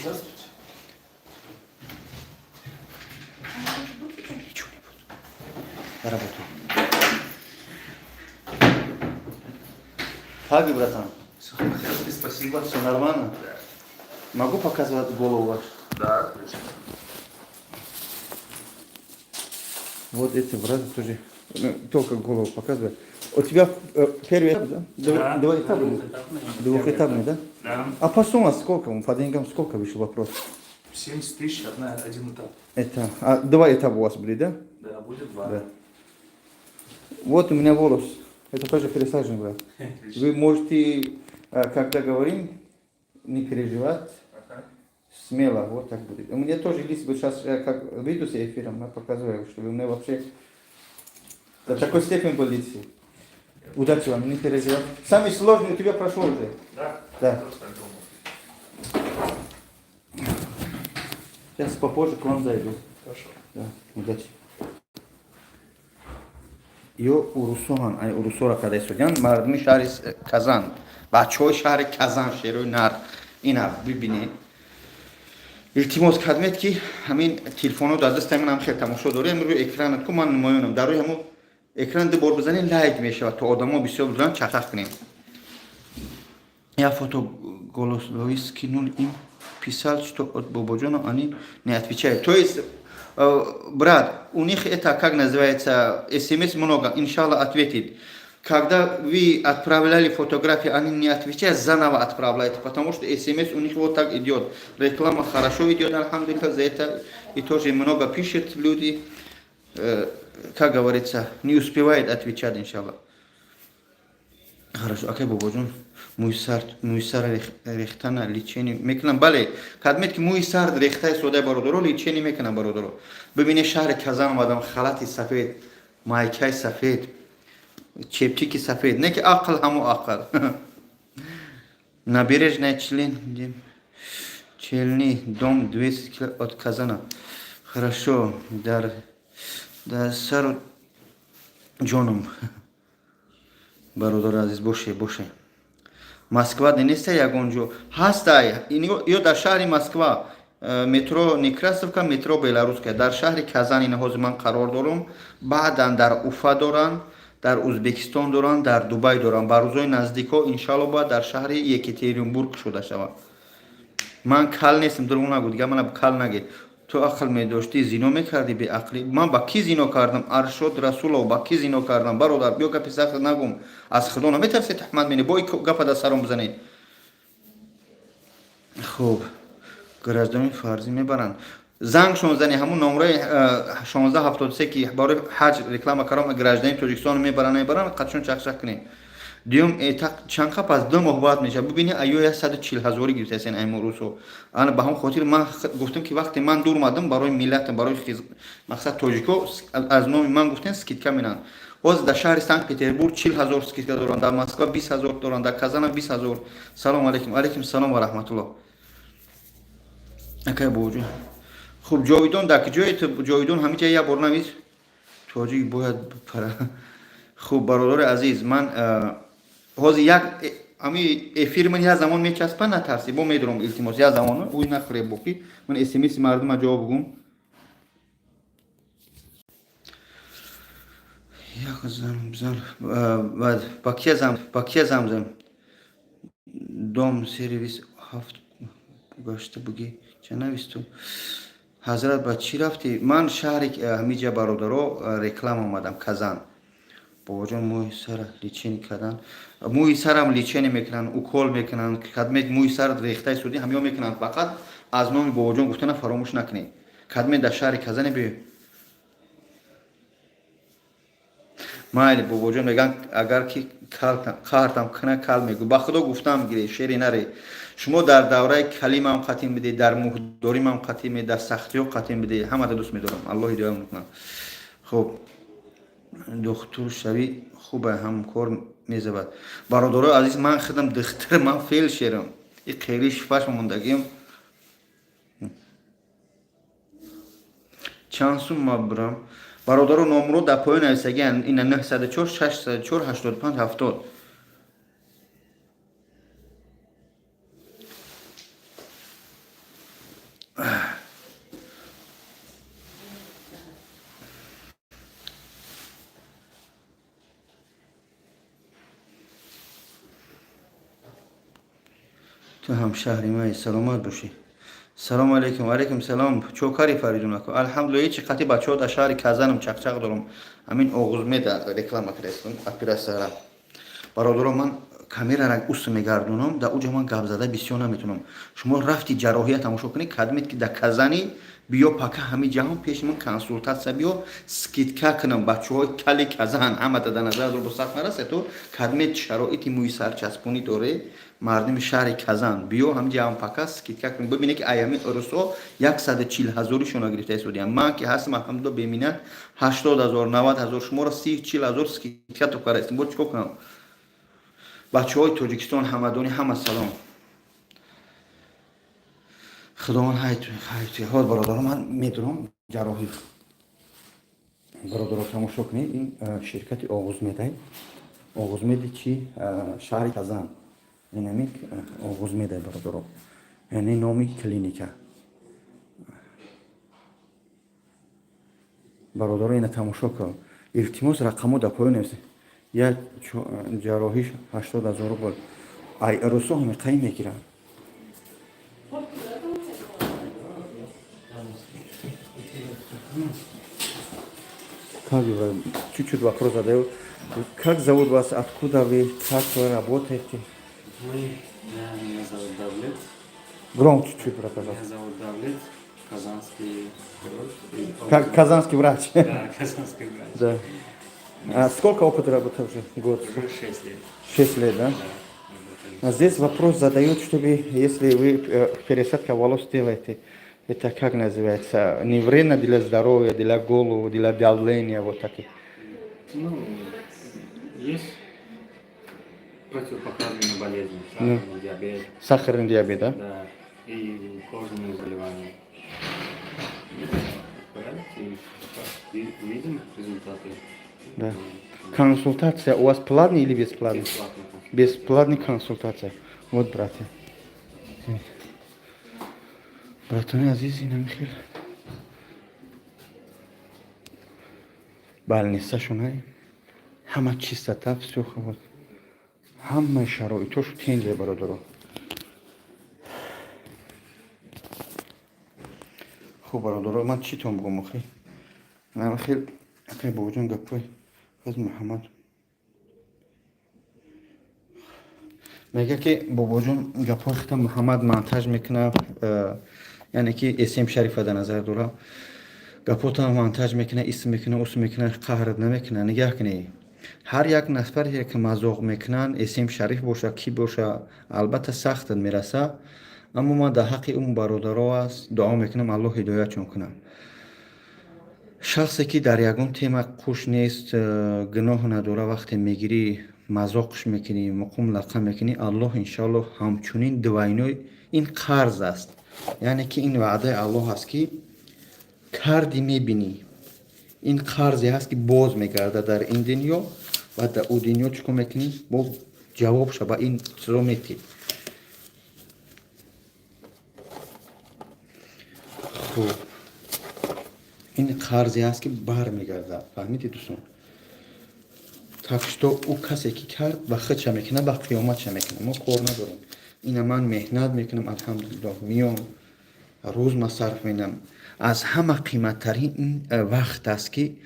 Ничего не буду. Я работаю. Как вы, братан? Спасибо. Все нормально? Могу показывать голову вашу? Да. Вот эти браты тоже, ну, только голову показывают. У тебя первый этап, да? Да. Два этапа? Двухэтапный. Двухэтапный, да? Да. А по сумме сколько? По деньгам сколько вышел вопрос? 70 тысяч один этап. Это, а, два этапа у вас были, да? Да, будет два. Да. Вот у меня волос. Это тоже пересаженный, брат. Отлично. Вы можете, когда говорим, не переживать. Ага. Смело, вот так будет. У меня тоже лист, вот сейчас я как выйду с эфиром, я показываю, чтобы у меня вообще до такой степени был лист. Удачи вам, не переживать. Самый сложный у тебя прошел уже. Да? Да. Просто думал. Сейчас попозже к вам зайду. Хорошо. Да, удачи. Ё урусоҳан, ай урусоро када истодиан, мардуми шаҳри Казан, бачаҳои шаҳри Казан, шерои нар, ина бибинед. Илтимос кардмед, ки ҳамин телефонҳо дар дасти ман ҳам хел тамошо дорем, рӯи экранат ку ман намоёнам. Дар рӯи ҳамун экран ду бор бизанед, лайк мешавад, то одамо бисёр бидонанд, чахчах кунем. Я фото голосовой скинул им, писал, что от Бободжона, они не отвечают. То есть, брат, у них это, как называется, смс много, иншаллах, ответит. Когда вы отправляли фотографии, они не отвечают, заново отправляют, потому что смс у них вот так идет. Реклама хорошо идет, альхамдулиллах, за это и тоже много пишет люди, как говорится, не успевает отвечать, иншаллах. Хорошо, акай Бобоҷон, мӯи сар рехтана лечение мекунам. Бале, кадмет ки мӯи сар рехтаи содаи, бародаро, лечение мекунам, бародаро. Бибине, шаҳри Казан омадам, халати сафед, майкаи сафед, чепчики сафед, не ки ақл ҳамо ақл. Набережная член Челни, дом 200 кило от Казана. Хорошо, дар сару ҷоном. Бародари азиз, боше, боше. Москва неста ягон ҷо ҳастай, ё дар шаҳри Москва, метро Некрасовка, метро Беларуская. Дар шаҳри Казан ина ҳозир ман қарор дорам, баъдан дар Уфа доранд, дар Узбекистон доранд, дар Дубай доранд. Ба рӯзои наздикҳо, иншалло, бояд дар шаҳри Екатеринбург шуда шавад. Ман кал нестам, дурӯғ нагӯ, дига мана кал нагӣ. Ту ақл медоштӣ, зино мекардӣ, беақлӣ. Ман ба кӣ зино кардам, Аршод Расулов, ба кӣ зино кардам, бародар? Биё, гапи сахт нагум. Аз худо наметарсӣ, таҳмат мени бо гапа дар саром бизанед. Хуб, гражданин фарзӣ мебаранд. Зангшон зани, ҳамун номраи 1673, ки барои ҳаҷ реклама кардам, гражданин Тоҷикистон мебаранд, мебаранд, қадшон чахчах кунед. Дуюм чанд қап аз 2 моҳ баъд мешавад. Бибини, аё 140 ҳазорӣ гирифтасен айму рӯзҳо. Ана ба ҳам хотир ман гуфтам, ки вақте ман дур омадам барои миллатам, барои мақсад тоҷико, аз номи ман гуфтем, скидка менанд. Ҳозир дар шаҳри Санкт Петербург 40 ҳазор скидка доранд, дар Москва 20 ҳазор доранд, дар Казана 20 ҳазор. Салом алейкум. Алейкум салом ва раҳматуллоҳ. Акай Бобоҷон, хуб, ҷовидон дар куҷое ту, ҷовидон? Ҳамин ҷа як бор навис. Тоҷик бояд пара. Хуб, бародари азиз, ман ҳозир як ами эфир ман як замон мечаспа, натарсӣ, бо медурам. Илтимос, як замон ӯй нахӯре, боқӣ ман смси мардума ҷавоб бугум. Як зам баъд ба кия зам, ба кия замзам? Дом сервис ҳафт гашта буги, ча нависту? Ҳазрат, ба чӣ рафтӣ? Ман шаҳри ҳамиҷа, бародаро, реклама омадам, Казан. Бобоҷон, мӯи сара лечение кардан? Мӯи сарам лечение мекунанд, укол мекунанд. Кадмет мӯи сар рехтаи судӣ, ҳамё мекунанд. Фақат аз номи Бобоҷон гуфтана фаромӯш накунед. Кадмет дар шаҳри Казане биё. Майли, Бобоҷон, мегӯянд, агар ки қаҳртам кина, кал мегӯ. Ба худо гуфтам, гире шери наре. Шумо дар давраи калимам қатим бидед, дар муҳдоримам қатим, дар сахтиҳо қатим бидед. Ҳамада дӯст медорам, Аллоҳ ҳидоят мекунад. Хуб, духтур шавӣ хубе, ҳамкор мезавад. Бародарои азиз, ман худам духтур, ман фелшерам, и қери шифаш мондагим. Чанд сум ма бирам? Бародаро, номро дар поён нависагиан, ина 904 604 85 70. Ту ҳам шаҳри май, саломат бошӣ. Салому алейкум. Алейкум салом. Чокари, Фаридун ако? Алҳамдулилла, ҳечи, қати бачаҳо дар шаҳри Казанам, чақчақ дорам. Ҳамин Оғузмеда реклама кардастам, операцияра. Бародаро, ман Камерара ус мегардонам, дар уҷа ман гап зада бисёр наметунам. Шумо рафти ҷарроҳия тамошо кунед, кадмед ки дар Казани биё, пака ҳами ҷаҳон пеши ман консултатсия биё, скидка кунам. Бачаҳои кали Казан ҳама да назар бо сахт нарасе, то кадмед шароити мӯи сарчаспонӣ доре. Мардуми шаҳри Казан биё, ҳами ҷаҳон пака скидка кунем. Бибине ки аями русо 140 ҳазоришона гирифта истодиям. Ман ки ҳастам, алҳамдулилла, беминат 80 0, 90 0, шуморо 30-40 ҳазор скидка то кардаистем. Бо чикор кунам? Бачаҳои Тоҷикистон, ҳамадонӣ, ҳама салом. Худованд ҳайт. Бародаро, ман медурам ҷарроҳӣ. Бародаро, тамошо кунед, ин ширкати Оғузмедай. Оғузмеди чи? Шаҳри Казан. Инами Оғузмедай, бародаро, яъне номи клиника. Бародаро, ина тамошо кун. Илтимос, рақамо дар поён нависед. Як ҷарроҳиш 80 0 рубл, ай русо ҳамиқаи мегиранд. Как чуть-чуть вопрос задаю. Как зовут вас, откуда вы, как вы работаете? Меня зовут Давлет. Громче чуть-чуть, брат, пожалуйста. Меня зовут Давлет, казанский хирург. Как казанский врач. Да, казанский врач. Да. А сколько опыта работы уже? Год? Уже 6 лет. 6 лет, да? Да. А здесь вопрос задают, чтобы если вы пересадка волос делаете, это как называется? Не вредно для здоровья, для головы, для давления, вот такие? Ну, есть противопоказанные болезни, сахарный, ну, диабет. Сахарный диабет, да? Да, и кожные заболевания. И видим результаты. Да. Консультация у вас платная или бесплатная? Бесплатная. Бесплатная консультация. Вот, братья. Братони азиз, ина михел. Больница шунай. Ҳама чистота, все вот. Ҳамаи шароитошу тенҷе, бародаро. Хуб, бародаро, ман чӣ тон бугум охи? Хел акай бобоҷон, гапои ҳоз Муҳаммад мега ки бобоҷон гапҳои хита Муҳаммад монтаж мекуна, яъне ки эсем Шарифа дар назар дора. Гапҳотам монтаж мекуна, исм мекуна, ус мекуна, қаҳрат намекуна. Нигаҳ кунӣ, ҳар як нафаре ки мазоқ мекунанд, эсем Шариф боша, кӣ боша, албатта сахтат мераса, аммо ман дар ҳаққи он бародаро аст дуо мекунам, Аллоҳ ҳидоятшон кунад. Шахсе ки дар ягон тема қуш нест, гуноҳ надора, вақте мегирӣ, мазоқш мекунӣ, муқум лақа мекунӣ, Аллоҳ иншоаллоҳ ҳамчунин двойной. Ин қарз аст, яъне ки ин ваъдаи Аллоҳ аст, ки карди мебинӣ. Ин қарзе ҳаст, ки боз мегардад дар ин дунё ва дар ӯ дунё. Чӣ кор мекунӣ? Бо ҷавобша ба ин чизо метӣ. Хуб, ин қарзе ҳаст, ки бармегардад. Фаҳмидед, дӯстон? Так что ӯ касе ки кард, ба худша мекунад, ба қиёматша мекунад, мо кор надорем. Ина ман меҳнат мекунам, алҳамдулиллоҳ, миём, рӯз ма сарф менам. Аз ҳама қиматтарин ин вақт аст, ки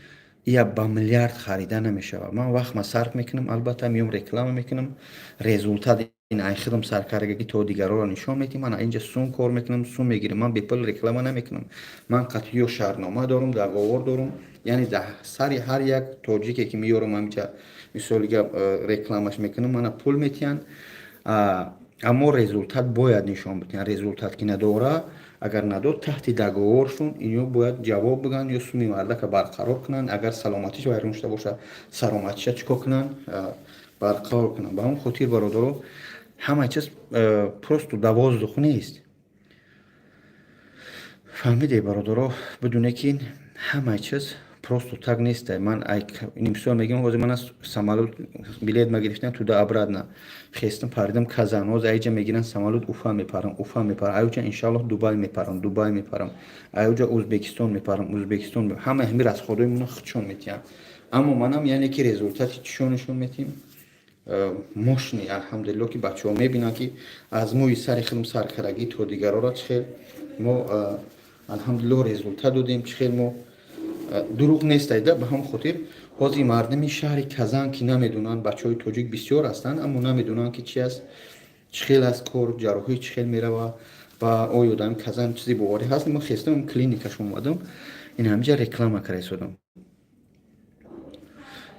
ия ба миллиард харида намешавад. Ман вақт ма сарф мекунам, албатта миём, реклама мекунам, результат ин ай худам саркардаги то дигарро нишон медиҳам. Ман инҷа сум кор мекунам, сум мегирам. Ман бепул реклама намекунам. Ман қатъиё шартнома дорам, договор дорам, яъне дар сари ҳар як тоҷике ки меёрам ҳаминҷа, мисоли гап, рекламаш мекунам, мана пул метиҳанд, аммо результат бояд нишон бидиҳанд. Результат ки надора, агар надод, таҳти договоршон ино бояд ҷавоб бигӯянд ё суми мардака барқарор кунанд. Агар саломатиш вайрон шуда боша, саломатиша чӣ кор кунанд? Барқарор кунанд. Ба ҳамон хотир, бародаро, ҳама чиз просто да воздух нест. Фаҳмиде, бародаро? Бидуне ки ҳама чиз просто так нест. Ман мисол мегӯям, ҳозир ман аз самолёт билет ма гирифтам туда обратно, хестам, паридам Казан. Ҳозир айҷа мегирам самолёт, Уфа мепарам, Уфа мепарам, айҷа иншааллоҳ Дубай мепарам, Дубай мепарам, айҷа Ӯзбекистон мепарам, Ӯзбекистон. Ҳама ҳами расходои мона худшон метиҳам, аммо манам яъне ки результати чишон нишон метиҳем мощный. Алҳамдулилло, ки бачаҳо мебинанд, ки аз мӯи сари худам саркарагӣ то дигарора чӣ хел мо, алҳамдулилло, результат додем, чӣ хел мо дурӯғ нестайда. Ба ҳамон хотир Ҳозир мардуми шаҳри Казан, ки намедонанд, бачаҳои тоҷик бисёр ҳастанд, аммо намедонанд, ки чи аст, чӣ хел аст кор, ҷарроҳӣ чӣ хел мерава ва оё дар Казан чизи боварӣ ҳаст. Мо хестам, клиникаш омадам, ин ҳамиҷа реклама карда истодам.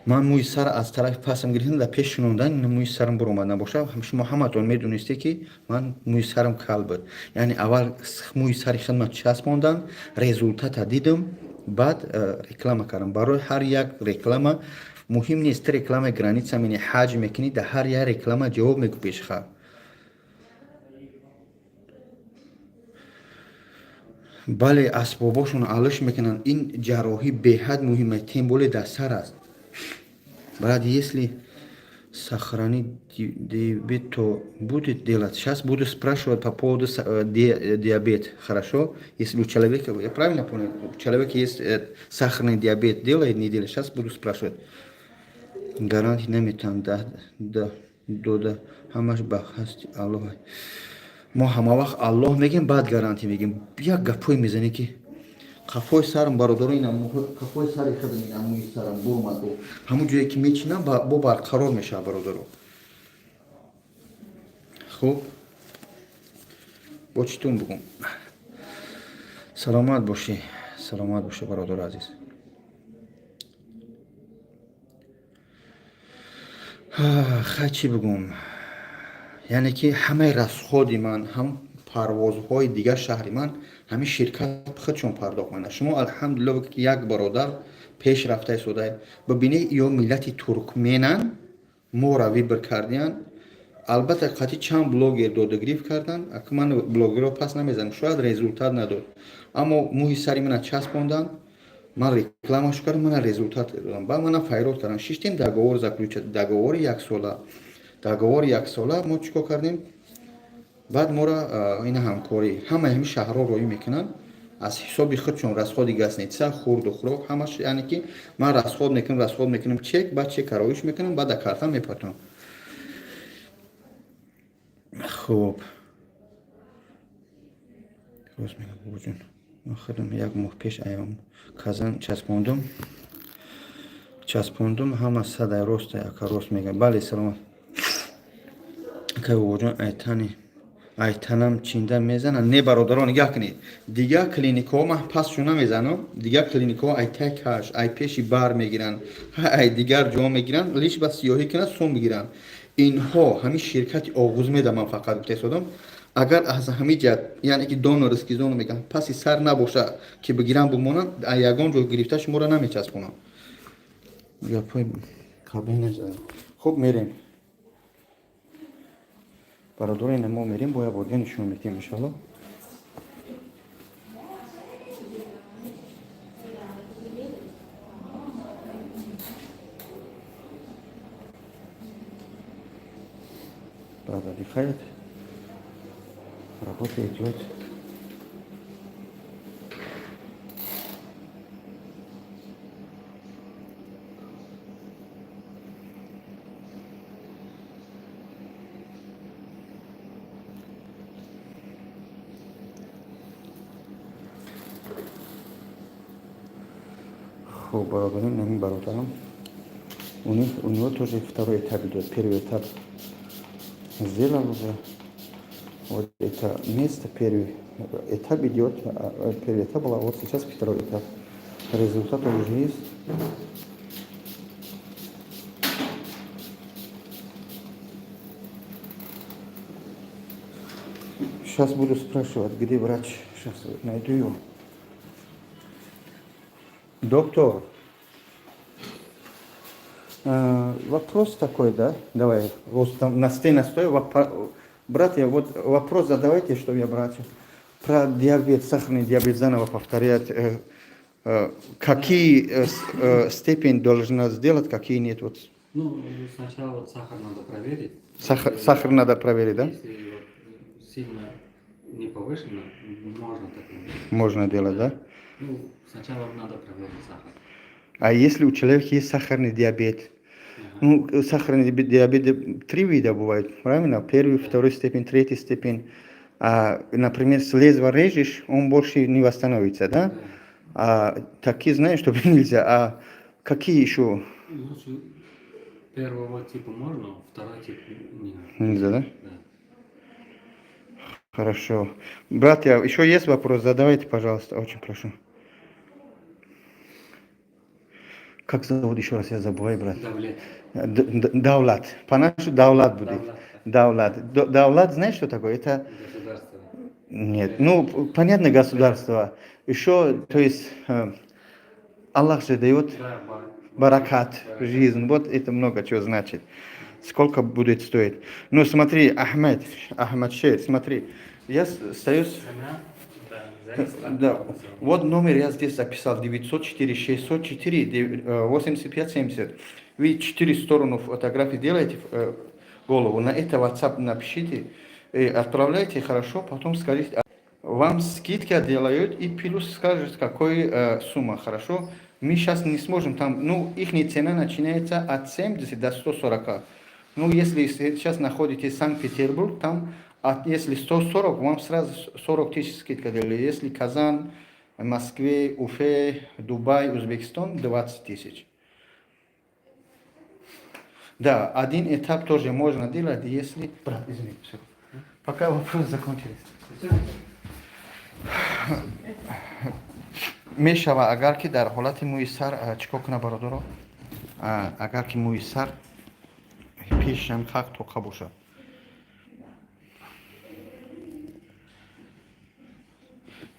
Ман мӯи сар аз тарафи пасам гирифтам, дар пеш шунондан ин мӯи сарам буромад набоша. Шумо ҳаматон медонистед, ки ман мӯи сарам кал буд. Яъне аввал мӯи сари хидмат часпондан, результата дидам, баъд реклама кардам. Барои ҳар як реклама муҳим нест, рекламаи граница мени ҳаҷ мекунӣ, дар ҳар як реклама ҷавоб мегӯ пешхар. Бале, асбобошон алиш мекунанд. Ин ҷарроҳӣ беҳад муҳим аст, тем более дар сар аст. Брат, если сохранить диабет, то будет делать? Сейчас буду спрашивать по поводу диабет. Хорошо? Если у человека, я правильно понял, у человека есть сахарный диабет, делает, не делает? Сейчас буду спрашивать. Гарантия наметам, да, дода, ҳамаш ба ҳасти Аллоҳ. Мо ҳама вақт Аллоҳ мегем, баъд гарантия мегем. Як гапҳое мезанем, ки қафои сарам, бародаро, ина қафои сари худам, ина мӯи сарам бурмад. Ҳамун ҷое ки мечинам, бо барқарор мешавад, бародаро. Хуб, бо читон бугум? Саломат бошӣ, саломат бошӣ, бародари азиз. Хай, чӣ бугум? Яъне ки ҳамаи расходи ман, ҳам парвозҳои дигар шаҳри ман, ҳамин ширкат худшон пардохт мекунад. Шумо, алҳамдулилла, ки як бародар пеш рафта истода. Бибинед, ё миллати туркменанд, моро выбор кардиянд. Албатта, қатъи чанд блогер додагирифт карданд. Ака, ман блогерро пас намезанам, шояд результат надод, аммо мӯҳи сари мана часпонданд, ман рекламаш кардам, мана результат додам. Баъд мана файрод кардам, шиштем, договор заключать, договори яксола, договори яксола. Мо чӣ кор кардем? Баъд моро ина ҳамкорӣ ҳамаи ҳамин шаҳрҳо роӣ мекунанд аз ҳисоби худшон, расходи гостиница, хурду хӯрок, ҳамаш. Яъне ки ман расход мекунам, расход мекунам, чек, баъд чек кароиш мекунам, баъд дар карта мепартонам. Хуб, рост мегам, бобоҷон. Ман худам як моҳ пеш аям Казан часпондум, часпондум, ҳама садай роста, ака, рост мегам. Бале, саломат, акай. Бобоҷон, айтани айтанам чинда мезанам? Не, бародарон, нигаҳ кунед, дигар клиникаҳо ман пасшу намезанам. Дигар клиникаҳо айтай каш, ай пеши бар мегиранд, ай дигар ҷо мегиранд, лиш ба сиёҳӣ кунад, сум бигиранд. Инҳо ҳамин ширкати оғуз меда. Ман фақат гуфта истодам, агар аз ҳамин ҷиҳат, яъне ки донорский зона мегӯям, паси сар набоша, ки бигиранд, бимонанд, ягон ҷо гирифта шуморо намечаспонанд. Гапҳои қабул назадам. Хуб, мерем, бародаро, ина мо мерем, бо як бор нишон медиҳем, иншоалло. Брат отдыхает, работа идет. Хуб, бародарон, ҳамин бародарам, у него тоже второй этап идет. Первый этап сделал уже, вот это место, первый этап идет, первый этап был, а вот сейчас второй этап, результат уже есть. Сейчас буду спрашивать, где врач. Сейчас найду его. Доктор, вопрос такой, да? Давай, вот там на стене стой. Братья, вот вопрос задавайте, чтобы я, братья, про диабет, сахарный диабет заново повторять. Какие степень должна сделать, какие нет? Вот. Ну, сначала вот сахар надо проверить. Сахар, сахар надо проверить, да? Если вот сильно не повышено, можно так делать. Можно делать, да? Ну, сначала надо проверить сахар. А если у человека есть сахарный диабет? Ну, сахарный диабет три вида бывает, правильно? Первый, второй степень, третий степень. А, например, с лезвия режешь, он больше не восстановится, да? А такие знаешь, что нельзя. А Какие еще? Лучше первого типа можно, второй тип не надо. Нельзя, да? Да. Хорошо. Братья, еще есть вопрос? Задавайте, пожалуйста, очень прошу. Как зовут еще раз? Я забываю, брат. Давлет. Давлат. По-нашему Давлат будет. Давлат. Давлат. Давлат, знаешь, что такое? Это Государство. Нет. Ну, понятно, государство. Еще, то есть, Аллах же дает Да, баракат, жизнь. Вот это много чего значит. Сколько будет стоить? Ну, смотри, Ахмед, Ахмед Шейх, смотри. Я стою... Цена, да, зависит от Да, вот номер я здесь записал: 904 604 85 70. Вы четыре стороны фотографии делаете, голову, на это WhatsApp напишите, отправляйте, хорошо, потом скажите, вам скидка делают и плюс скажут, какой сумма, хорошо? Мы сейчас не сможем там, ну, их цена начинается от 70 до 140. Ну, если сейчас находитесь в Санкт-Петербург, там, если 140, вам сразу 40 тысяч скидка делали. Если Казан, Москве, Уфе, Дубай, Узбекистан, 20 тысяч. Да, один этап тоже можно делать, если. Брат, извини, все. Пока вопрос закончились. Мешава, агар ки дар ҳолати мӯи сар чӣ кор кунад, бародаро? Агар ки мӯи сар пешам хақ тоқа бошад,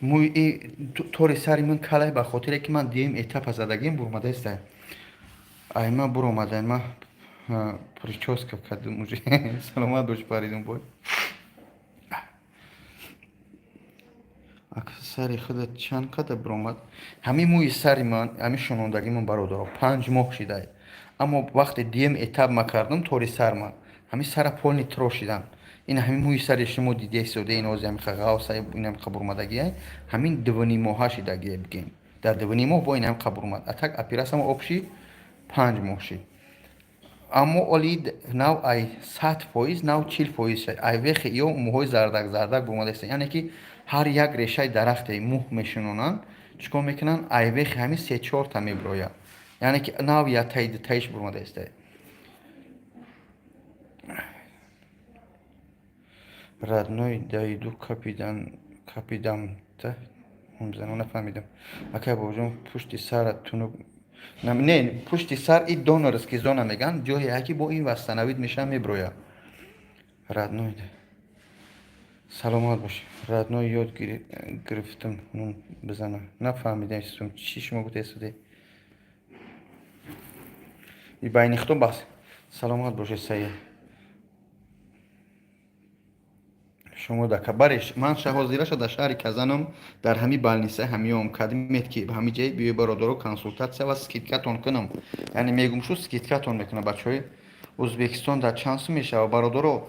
мӯи тори сари ман калай, ба хотире ки ман дуюм этапа задагим, бурмадаиста. Айма буромада, ма прическа кардам уже. Саломат бош, Паридун бой. Сари худа чанд қадар биромад? Ҳамин мӯи сари ман, ҳамин шунондагии ман, бародаро, 5 моҳ шидай, аммо вақте дуюм этап ма кардам, тори сар ман ҳамин сара полный трошидам. Ин ҳамин мӯи сари шумо дидаистода, ин ози ҳамин ғавса, ин ҳам қабурмадагия, ҳамин дувнимоҳа шидагия, бигем, дар 2,5 моҳ бо ин ҳам қабурмад. А так операсиямо общий 5 моҳ шид, аммо оли нав ай 100%, нав 40% шад. Ай вехи ё мӯҳои зардак зардак бурмадаиста, яъне ки ҳар як решаи дарахте мӯҳ мешинонанд, чӣ кор мекунанд, айвехи ҳамин се чорта мебирояд, яъне ки нав яктаи дутаиш бурмадаиста. Родной, дайду капидан капидам та зано нафаҳмидам, акай бобоҷон. Пушти сара тунук не, пушти сар и донорский зона меган, ҷое ки бо ин восстановить мешава, мебирояд. Родной, саломат бош, родной. Ёд гирифтам нум бизана, нафаҳмидам, чӣ шумо гуфтаистуде и байни худо бас. Саломат бошед, Саид. Шумо да бареш, ман ҳозираша дар шаҳри Казанам, дар ҳами больница ҳамиём кадимет ки ҳами ҷай биёй, бародаро, консултатсия ва скидкатон кунам, яъне мегум шу скидкатон мекунам. Бачаҳои Ӯзбекистон дар чанд сум мешава, бародаро?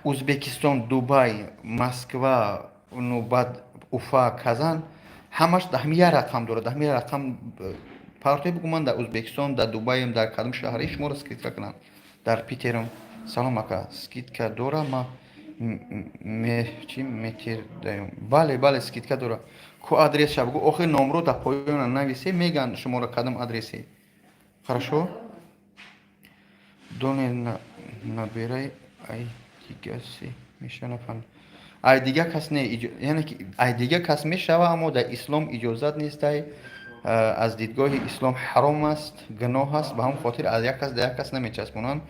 Ӯзбекистон, Дубай, Москва, ну баъд Уфа, Казан, ҳамаш дар ҳами як рақам дорад, дар ҳами як рақам партои бугу, ман дар Ӯзбекистон, дар Дубаем, дар кадом шаҳре шуморо скидка кунам, дар Питерам. Салом, ака, скидка дора? Ма чи метир даём? Бале, бале, скидка дора. Ку адреса бугу, охир номро дар поёна нависе, меган шуморо кадом адресе. Хорошо, доне набирай, ай дигаси меша, нафаҳмид. Ай дига кас не, яъне ки ай дига кас мешава, аммо дар ислом иҷозат нестай, аз дидгоҳи ислом ҳаром аст, гуноҳ аст. Ба ҳамн хотир аз як кас дар як кас намечаспонанд,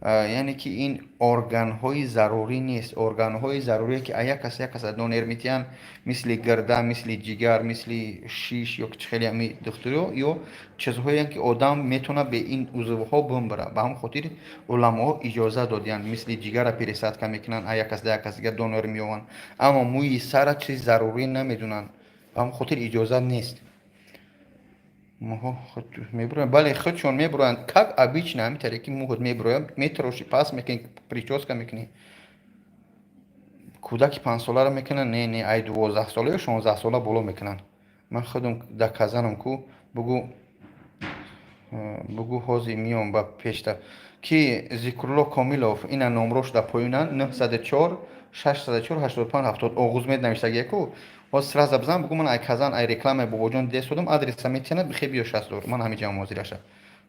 яъне ки ин органҳои зарурӣ нест. Органҳои зарурие ки як кас як кас донор метиҳанд, мисли гирда, мисли ҷигар, мисли шиш ё чи хеле ҳами духтуриё ё чизҳое ки одам метавонад бе ин узвҳо бимбира. Ба ҳамн хотир уламоҳо иҷоза додиянд, мисли ҷигара пересадка мекунанд, як кас да як кас дигар донор меёванд, аммо мӯи сара чизи зарурӣ намедонанд, ба ҳамн хотир иҷоза нест. Мӯҳо худ мебуроянд? Бале, худшон мебуроянд, как обычно, ҳамин таре ки мӯҳот мебуроянд, метарошӣ, пас мекунӣ, прическа мекунӣ. Кӯдаки 5-соларо мекунанд? Не, не, ай 12-сола ё 16-сола боло мекунанд. Ман худам дар Казанам ку, бугу, бугу, ҳозир миём ба пешта. Ки Зикрулло Комилов, ина номрош дар поёнанд: 904 604 85 70. Оғузмед навиштагия ку. Ҳоз сразу бизан, бугу ман ай Казан, ай рекламаи Бобоҷон десодум, адреса метиҳанад, бихе биё 60. Ман ҳамиҷам ҳозираша.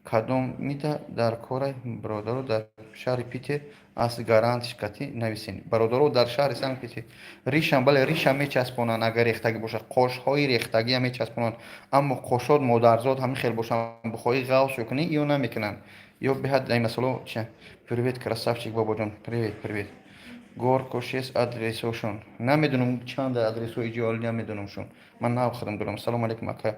Кадом мида дар корай, бародаро, дар шаҳри Питер аст, гарантиш кати нависен. Бародаро, дар шаҳри Санкт Питер ришам, бале, ришам мечаспонанд, агар рехтагӣ бошад, қошҳои рехтагиам мечаспонанд, аммо қошот модарзод ҳамин хел бошанд, бихоҳӣ ғавс кунӣ, ё намекунанд. Ё беҳад ай масъало чи. Привет, красавчик Бобоҷон, привет, привет. Горко 6 адресошон. Намедонам чанд адресҳо иҷоали, намедонамшон. Ман нав худам дорам. Салом алейкум, ака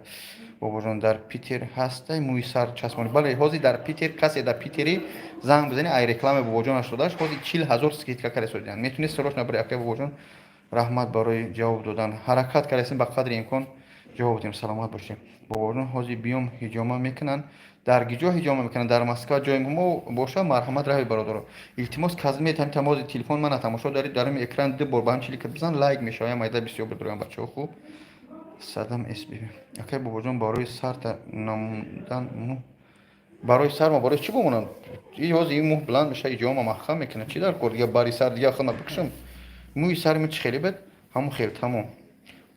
Бобоҷон, дар Питер ҳастай мӯи сар часпонӣ? Бале, ҳозир дар Питер касе дар Питери занг бизанӣ, ай рекламаи Бобоҷон аштодаш, ҳозир 40 000 скидка каресодиан. Метунӣ срочно бари. Акай Бобоҷон, раҳмат барои ҷавоб додан. Ҳаракат кардасем, ба қадри имкон ҷавоб додем. Саломат бошед. Бобоҷон, ҳозир биём, ҳиҷома мекунанд? Дар гиҷо ҳиҷома мекунанд? Дар Москва ҷои мо боша, марҳамат, раҳи бародаро. Илтимос, казмет ҳам тамози телефон мана тамошо дарид, дар ҳами экран ду бор ба ҳам чилика бизан, лайк мешава, майда бисёр бидорам, бачаҳо. Хуб, садам сб. Акай Бобоҷон, барои сарта намудан мӯ, барои сар ма барои чӣ бомонам? И ҳозир ин мӯ баланд меша, иҷома маҳкам мекунад. Чӣ дар кор дига бари сар дига худма бикушам? Мӯи сари ма чӣ хеле бед, ҳамон хел, тамом.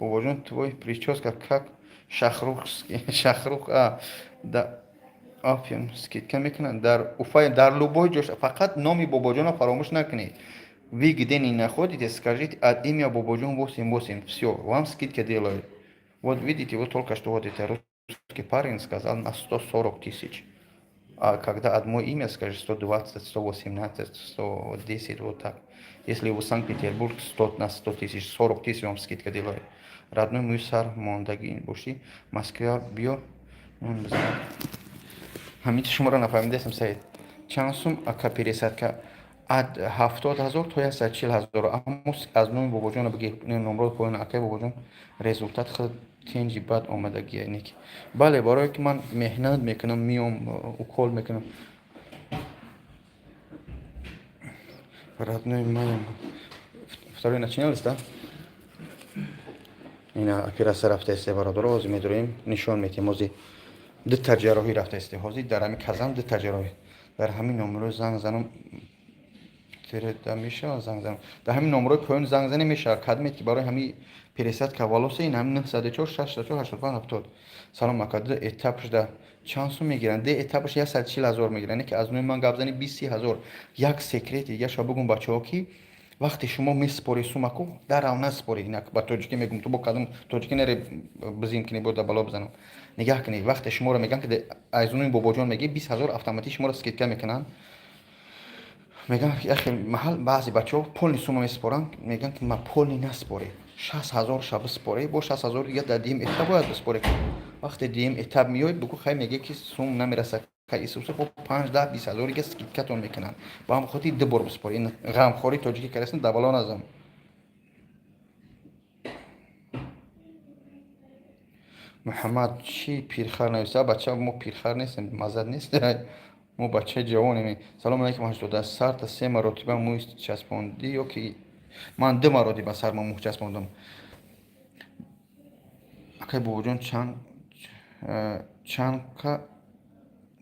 Бобоҷон, твой прическа как Шахрухский, Шахрух. А да, Афим скидка мекунанд дар Уфа, дар любой ҷош, фақат номи Бобоҷонро фаромӯш накунед. Вы где не находитесь, скажите от имя Бобоҷон 88, всё, вам скидка делают. Вот видите, вот только что вот это русский парень сказал на 140 тысяч. А когда от мое имя скажешь, 120, 118, 110, вот так. Если вы Санкт-Петербург, 100 на 100 тысяч, 40 тысяч вам скидка делают. Родной, мӯи сар мондагӣ бошӣ, Москва биё, нон бизанам. Ҳамин шуморо нафаҳмидастам, Саид. Чанд сум, ака, пересадка? Ад 70 000 то 140 000, аммо аз номи Бобоҷона биги, номро поён. Акай Бобоҷон, результат худ тенҷи бад омадагия нек. Бале, барое ки ман меҳнат мекунам, миём, укол мекунам. Родной моям, второй начиналось, да? Ина операция рафтаисте, бародаро, ҳозир медурем, нишон метиҳем. Ҳозир дута ҷарроҳӣ рафтаисте, ҳозир дар ҳамин Казан дута ҷарроҳӣ. Дар ҳамин номеро занг занам тереда мешавад? Занг занам дар ҳамин номерои поён, занг зане мешавад. Кадмет ки барои ҳамин пересадка волоса, ин ҳамин 904 604 85 70. Салом, ака, ду этап шуда чанд сум мегиранд? Ду этапаш 140 000 мегиранд, ки аз номи ман гап зани, 20-30 ҳазор. Як секрети дигаша бугум, бачаҳо, ки вақте шумо месупорӣ сумаку, дарав насупорӣ. Инак ба тоҷикӣ мегум, ту бо кадом тоҷикӣ нере бизин кунӣ, бо бало бизанам. Нигаҳ кунед, вақте шуморо мегӯянд, ки аз номи Бобоҷон мегӣ, 20 000 автоматик шуморо скидка мекунанд. Мегӯянд, яхе маҳал баъзе бачаҳо полный сума месупоранд, мегӯянд, ки ма полный насупорӣ, 60 000 ша бисупорӣ, бо 60 000 дига дар дуюм этап бояд бисупорӣ. Вақте дуюм этап меояд, бугӯ, хай, мегӯяд, ки сум намерасад, исуса бо 5, 10, 20 ҳазор дига скидкатон мекунанд. Ба ҳам хотир ду бор бисупорӣ. Ин ғамхории тоҷикӣ кардастин, дабало назан. Муҳаммад чӣ пирхар нависта? Бача, мо пирхар нестем, маззат нест, мо бачаи ҷавонем. Салому алайкум, 80 сарта се маротиба мӯй часпондӣ ё ки? Ман ду маротиба сарма мӯй часпондам. Акай Бобоҷон, чанд чандка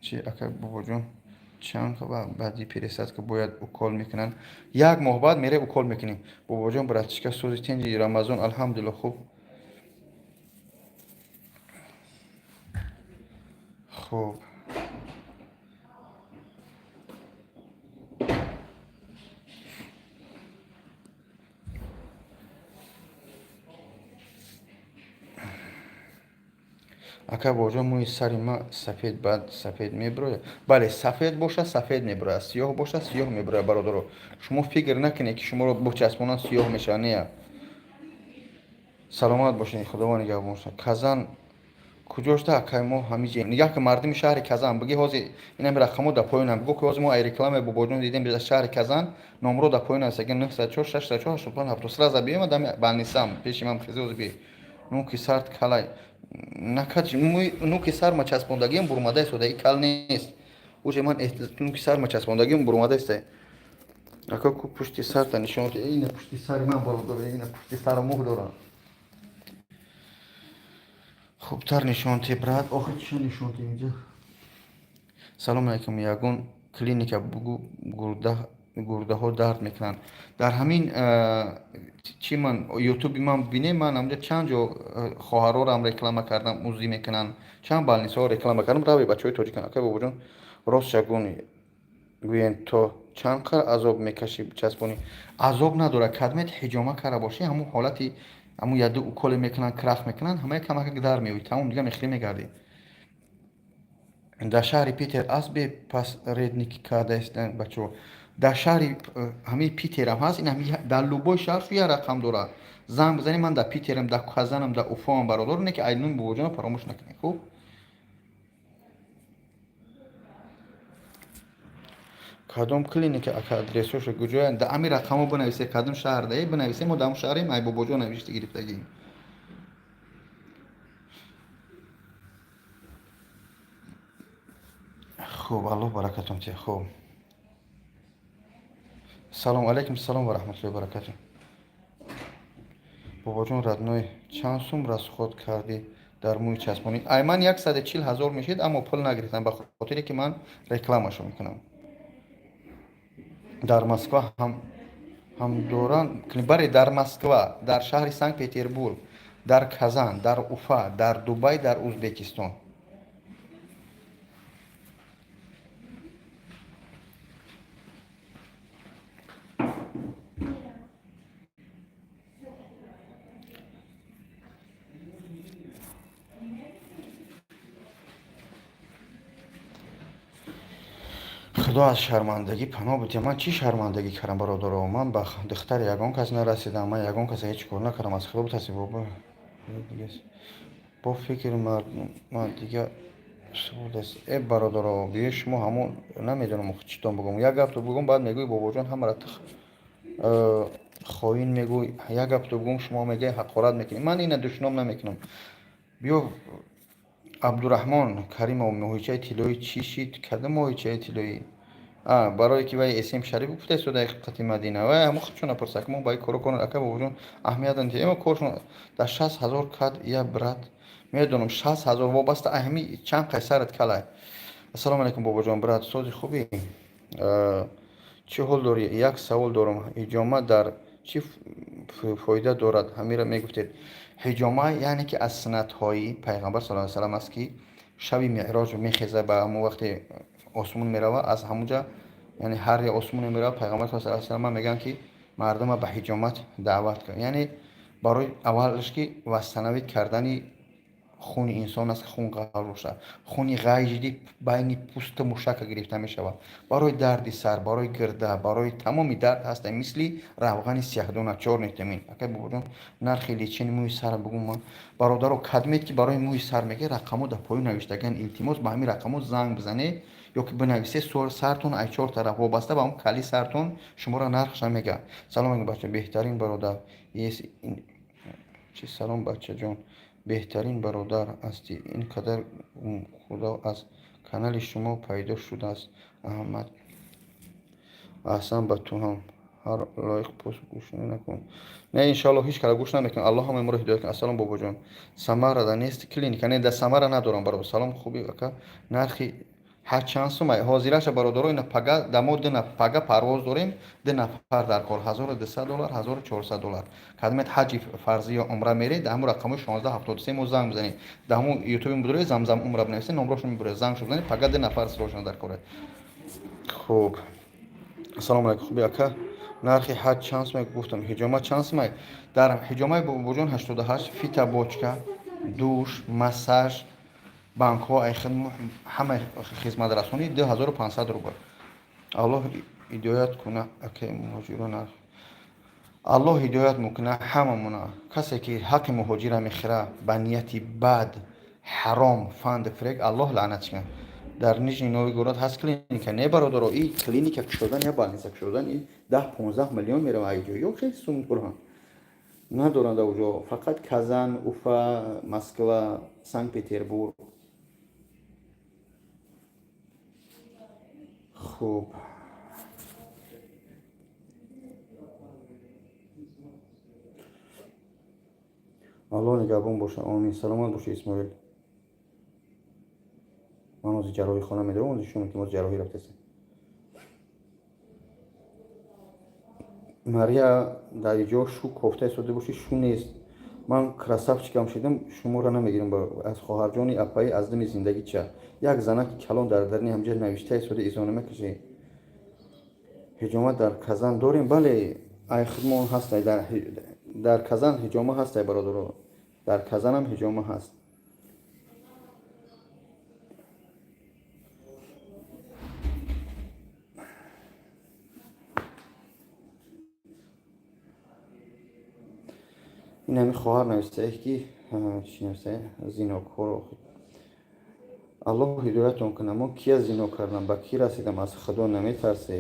чи? Акай Бобоҷон, чанд вақт баъди пересадка бояд укол мекунанд? Як моҳ баъд мере, укол мекунем. Бобоҷон, братишка, сози тенҷи, Рамазон? Алҳамдулилла, хуб, хуб. Ака Бобоҷон, мӯи сари ма сафед, баъд сафед мебирояд? Бале, сафед боша, сафед мебирояд, сиёҳ боша, сиёҳ мебирояд. Бародаро, шумо фикр накунед, ки шуморо бочаспонанд, сиёҳ мешавад, не. Саломат бошед, Худованд нигаҳбон бошад. Казан куҷошта, акай? Мо ҳамиҷа. Нигаҳ ки, мардуми шаҳри Казан, биги, ҳозир инами рақамҳо дар поёнам, бигӯ, ки ҳозир мо ай рекламаи Бобоҷон дидем дар шаҳри Казан, номро дар поён аст, 904 604 85 70. Сразу биёма дами больницам, пеши ман хези, ҳозир би. Ну ки сард калай накач, нуки сарма часпондагиам бурмада истода, и кал нест уже. Ман нуки сарма часпондагиам бурмада иста. Ака, ку пушти сарта нишон. Ина пушти сари ман, бародар, ина пушти сара мӯ дорам. Хубтар нишон те, брат. Охи чӣ нишон те инҷа? Салом алайкум, ягон клиника бугу, гурда Гурдаҳо дард мекунанд. Дар ҳамин чӣ ман ютуби ман бинем, ман ҳамҷа чанд ҷо хоҳарорам реклама кардам, УЗИ мекунанд, чанд больницаҳо реклама кардам. Рави, бачаҳои тоҷикан. Акай бобоҷон, рост шагун гӯен, то чанд қадр азоб мекашӣ часпонӣ? Азоб надорад. Кадмет ҳиҷома карда бошӣ, ҳамун ҳолати ҳамун яду уколе мекунанд, крах мекунанд, ҳамаи камака дар меоӣ, тамом, дига мехелӣ мегардӣ. Дар шаҳри Питер аст бе посредник кардаистанд, бачаҳо? Дар шаҳри ҳамаи Питерам ҳаст. Ин дар любой шаҳр як рақам дорад, занг бизанед. Ман дар Питерам, дар Казанам, дар Уфоам, бародар. Не ки айнун бобоҷона фаромӯш накунед. Хуб, кадом клиника, ака, адресоша куҷоянд? Дар ҳамин рақамҳо бинависе, кадом шаҳр дае бинависе, мо дар ҳамон шаҳрем. Ай бобоҷон навишта гирифтагием. Хуб, Аллоҳ баракатон тия. Хуб, салом алайкум. Салом ва раҳматуллоҳи баракату. Бобоҷон родной, чанд сум расход кардӣ дар мӯи часпонӣ? Ай ман 140 000 мешид, аммо пул нагирифтам, ба хотире ки ман рекламашо мекунам. Дар Москва ҳам доранд? Бале, дар Москва, дар шаҳри Санкт Петербург, дар Казан, дар Уфа, дар Дубай, дар Узбекистон. Худо аз шармандагӣ паноҳ бидиҳад. Ман чӣ шармандагӣ кардам, бародаро? Ман ба духтари ягон кас нарасидам, ман ягон каса ҳеҷ кор накардам. Аз Худо битарсед, бобо. Бо фикри ман дига суд аст. Э, бародаро, биё, шумо ҳамон намедонам читон бигӯм. Як гапто бигӯм, баъд мегӯй, бобоҷон, ҳамаро тих хоин мегӯй. Як гапто бигӯм, шумо мегӯй, ҳақорат мекунӣ. Ман ина душном намекунам. Биё, Абдураҳмон Каримов, моҳичаи тиллоӣ чӣ шид? Кадом моҳичаи тиллоӣ? Барое ки вай эсем Шариф гуфта истода қати Мадина, вай ҳамо худшон напурса, мо ба коро кор. Ака бобоҷон, аҳамият ма коршон дар 60 000 кад я брат, медонам, 60 000 вобаста ҳами чанд қайсарат калай. Ассалому алайкум, бобоҷон, брат, сози хубӣ, чӣ ҳол дорӣ? Як савол дорам: ҳиҷома дар чӣ фоида дорад, ҳамира мегуфтед? Ҳиҷома яъне ки аз суннатҳои Пайғамбар саллаллоҳу алайҳи васаллам аст, ки шаби меъроҷ мехеза, ба ҳамон вақте осмон мерава, аз ҳамунҷа, яъне ҳар як осмоне мерава, Пайғамбар саллаллоҳу алайҳи васаллам мегӯянд, ки мардума ба ҳиҷомат даъват кун. Яъне барои аввалаш ки восстановить кардани хуни инсон аст, ки хун ғалв бошад, хуни ғайжди байни пӯсту мушака гирифта мешавад. Барои дарди сар, барои гирда, барои тамоми дард ҳаста, мисли равғани сияҳдона, чёрный тмин. Акай бобоҷон, нархи лечения мӯи сара бугум. Ман, бародаро, кадмет ки барои мӯи сар мега, рақамо дар поён навиштаган. Илтимос, ба ҳамин рақамо занг бизанед ё ки бинависе. Сартон ай чор тараф вобаста ба ҳамн кали сартон шуморо нархша мега. Салом алейкум, бача, беҳтарин бародар. Чи? Салом, бачаҷон, беҳтарин бародар ҳастӣ. Ин қадар худо аз канали шумо пайдо шудааст. Аҳмад, аҳсан ба ту ҳам. Ҳар лоиқ пост гӯш накун. Не, иншоалло, ҳеҷ кара гӯш намекунам. Аллоҳ ҳамаи моро ҳидоят кунад. Ассалом, бобоҷон, Самарада нест клиника? Не, дар Самара надорам, бародар. Салом, хуби, ака? Нархи ҳар чанд сум ҳозираша, бародаро? Ина пага дамо ду пага парвоз дорем, ду нафар дар кор, 1200 доллар, 1400 доллар. Кадмет ҳаҷи фарзӣ ё умра меред, дар ҳамун рақамҳои 1673 мо занг бизанед. Дар ҳамун ютуби мебуред, Замзам умра бинависед, номрошон мебуред, зангшо бизанед. Пага ду нафар срочно дар коре. Хуб, ассалому алайкум, хуби, ака? Нархи ҳаҷ чанд сум гуфтам? Ҳиҷома чанд сумай? Дар ҳиҷомаи бобоҷон 88, фитобочка, душ, массаж, банкҳо, ҳама хизматрасонӣ 2500 рубл. Аллоҳ ҳидоят куна, акай, муҳоҷиро нарх. Аллоҳ ҳидоят мекуна ҳамамона. Касе ки ҳаққи муҳоҷира мехӯра ба нияти бад, ҳаром, фанду фиреб, Аллоҳ лаънат кунад. Дар Нижний Новгород ҳаст клиника? Не, бародаро, и клиника кушодан я больница кушодан и 10-15 миллион мерава. Айҷо ё хеле сум доранд, надоранд ауҷо. Фақат Казан, Уфа, Москва, Санкт Петербург. Хуб, Аллоҳ нигаҳбон боша. Омин, саломат боши, Исмоил. Ман ҳозир ҷарроҳихона медорам, ҳозир шумо ки мо ҷарроҳӣ рафтасем. Мария, дар ҷо шу кофта истода бошӣ, шу нест. Ман красавчикам шидам, шуморо намегирам. Аз хоҳарҷони апаи аз дими зиндагӣ ча як занаки калон дар дарни ҳамҷа навишта истода, изона мекашӣ. Ҳиҷома дар Казан дорем? Бале, ай худмон ҳастай, дар Казан ҳиҷома ҳастай, бародаро, дар Казанам ҳиҷома ҳаст. Ин ҳами хоҳар нависае, ки чӣ нависае? Зинокоро Аллоҳ ҳидоятон кунад. Мо кия зино кардам, ба кӣ расидам? Аз Худо наметарсе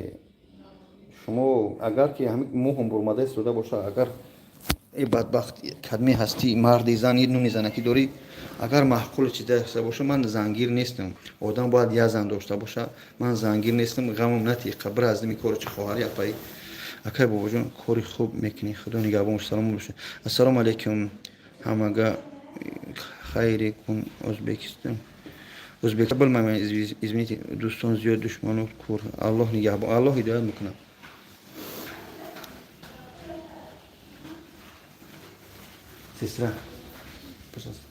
шумо? Агар ки ҳами мӯҳум бурмада истода боша, агар э бадбахт кадме ҳастӣ, марди зан, нуни занакӣ дорӣ, агар маъқули чиз дошта боша, ман зангир нестам. Одам бояд як зан дошта боша. Ман зангир нестам, ғамам натиқа, бира аз дими кори чи хоҳари апаи. Акай бобоҷон, кори хуб мекунӣ, Худо нигаҳбон, салом боша. Ассалому алайкум, ҳамага хайре кун. Ӯзбекистон, ӯзбек, извините, дӯстон зиёд, душману кур. Аллоҳ нигаҳбон, Аллоҳ ҳидоят мекунад. Сестра, пожалуйста,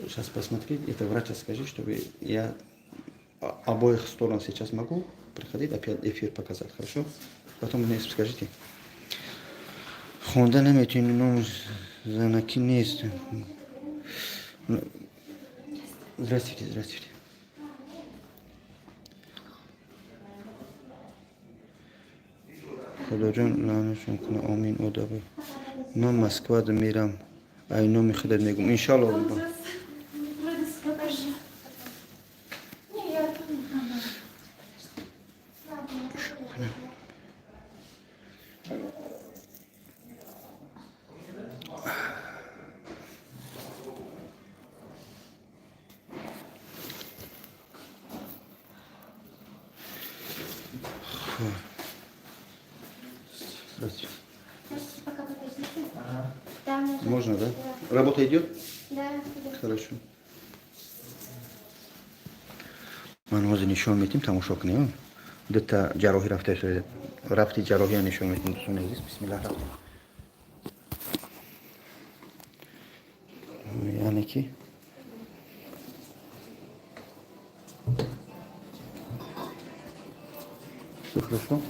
сейчас посмотри, это врача скажи, чтобы я обоих сторон сейчас могу приходить, опять эфир показать, хорошо? Потом мне скажите. Хонда наметавонӣ, ном занакӣ нест. Здравствуйте, здравствуйте. Худоҷон лаънатшон кунад, омин. Одаба, ман Москвада мерам, ай номи худат мегум, иншалло. Вроде покажи. Не, я тут. Ага. Здравствуйте. Пока подождите. Да, можно. Можно, да? Работа идет? Да, идет. Хорошо. Ман ҳозир нишон метим, тамошо кунем. Дута ҷарроҳӣ рафта, рафти ҷарроҳия нишон метим, дӯстони азиз. Бисмиллаҳ, рафтем. Яъне ки всё хорошо.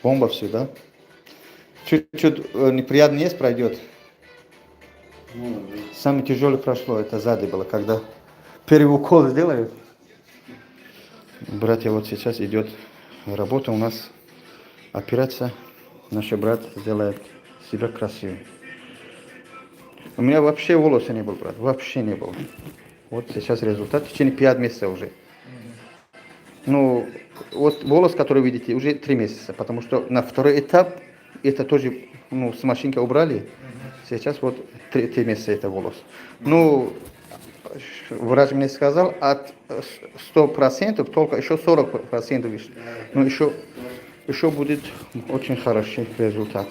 Бомба все, да? Чуть-чуть неприятно есть, пройдет. Самое тяжелое прошло, это сзади было, когда первый укол сделают. Братья, вот сейчас идет работа у нас, операция. Наш брат сделает себя красивым. У меня вообще волоса не было, брат, вообще не было. Вот сейчас результат, в течение 5 месяцев уже. Ну, вот волос, который видите, уже 3 месяца, потому что на второй этап это тоже, ну, с машинки убрали. Сейчас вот 3 месяца это волос. Ну, врач мне сказал, от 100% только еще 40%. Ну, еще будет очень хороший результат.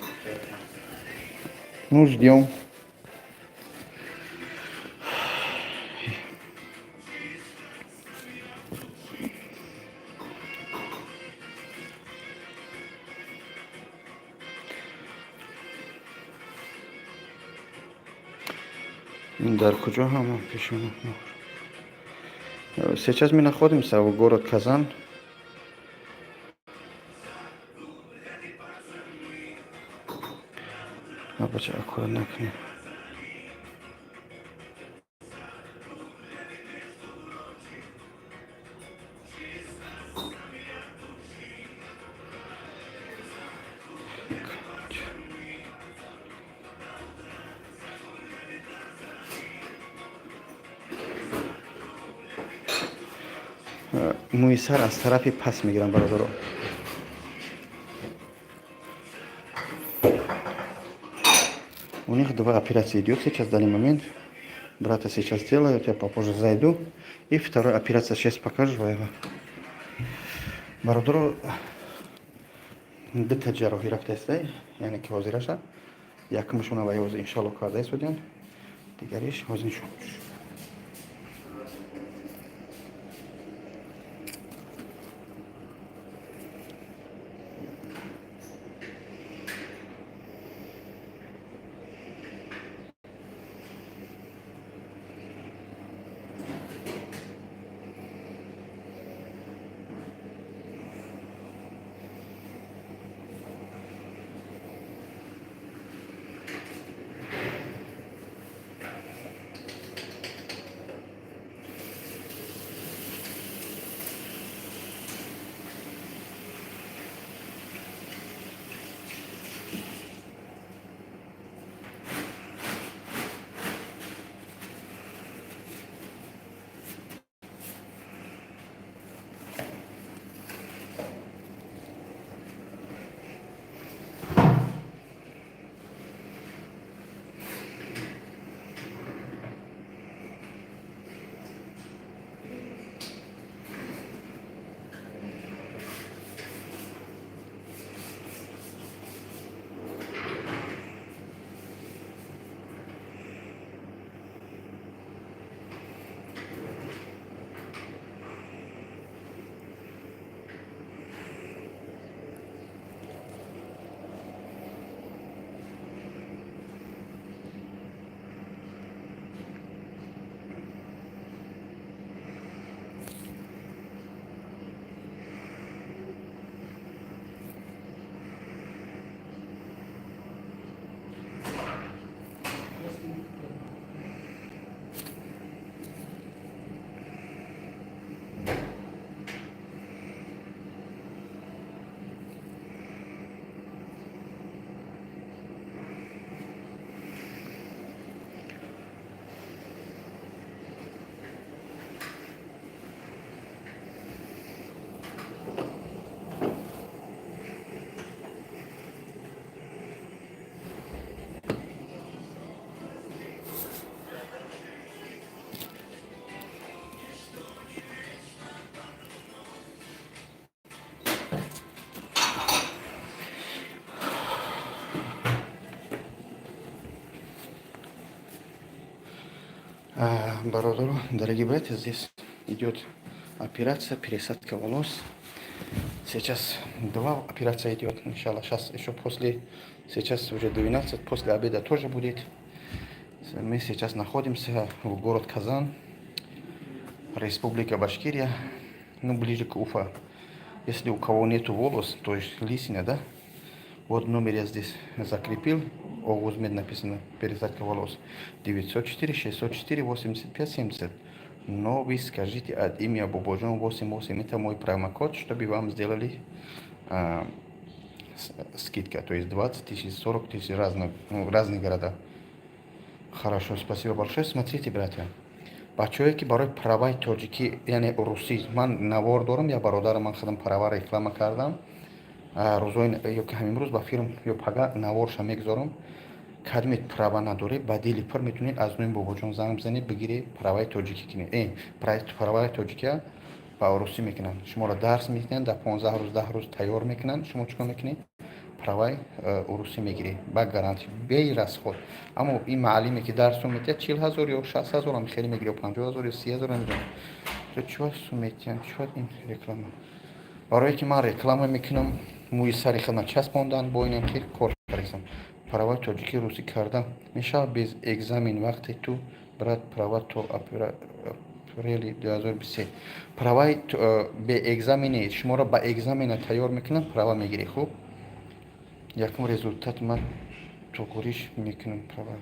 Ну, ждем. Ин дар куҷо ҳама пешона? Сейчас мы находимся в город Казан. Бача, аккуратно кунем. Мӯи сар аз тарафи пас мегирам, бародаро. У них два операции идет сейчас в данный момент. Брата сейчас делают, я попозже зайду. И вторая операция сейчас покажу я вам. Бародаро, дута ҷарроҳӣ рафтаистай, яъне ки ҳозираша. Якумашона ва ҳозир иншалло карда истодиян. Дигариш ҳозир нишон. Бародаро, дорогие братья, здесь идет операция, пересадка волос. Сейчас два операция идет, иншаллах. Сейчас еще после, сейчас уже 12, после обеда тоже будет. Мы сейчас находимся в город Казан, Республика Башкирия, ну, ближе к Уфа. Если у кого нету волос, то есть лысина, да, вот номер я здесь закрепил, Огузмед написано, пересадка волос. 904 604 85 70. Но вы скажите от имя Бобожон 88, это мой промокод, чтобы вам сделали скидка, то есть 20 тысяч, 40 тысяч, разных, ну, разные города. Хорошо, спасибо большое. Смотрите, братья. Бачаҳое, ки барои праваи тоҷикӣ, яъне русӣ, ман навор дорам, я бародарам, ман худам права реклама кардам. Рӯзои ё ки ҳамин рӯз ба фирм ё пага наворша мегузорам. Кадмет права надорӣ, ба дили пур метавонед аз номи Бобоҷон занг бизанед, бигиред, праваи тоҷикӣ кунед. Праваи тоҷикия ба русӣ мекунанд, шуморо дарс медиҳанд, дар 15 рӯз, 10 рӯз тайёр мекунанд. Шумо чӣ кор мекунед? Праваи урусӣ мегиред ба гарантия, бе расход. Аммо ин маълиме, ки дарсо медиҳад, 40 000 ё 60 000 ам хеле мегирад, ё 50 000 ё 30 000, намедонам. Чӣ сум метиҳанд? Чӣ ин реклама? Барое ки ман реклама мекунам, мӯи сари худна часпондан, бо инам хел кор кардам. Праваи тоҷикӣ русӣ карда мешавад без экзамен? Вақте ту, брат, права то апрели 2023 праваи бе экзамени, шуморо ба экзамена тайёр мекунанд, права мегирӣ. Хуб, якум результат ман туғуриш мекунам права.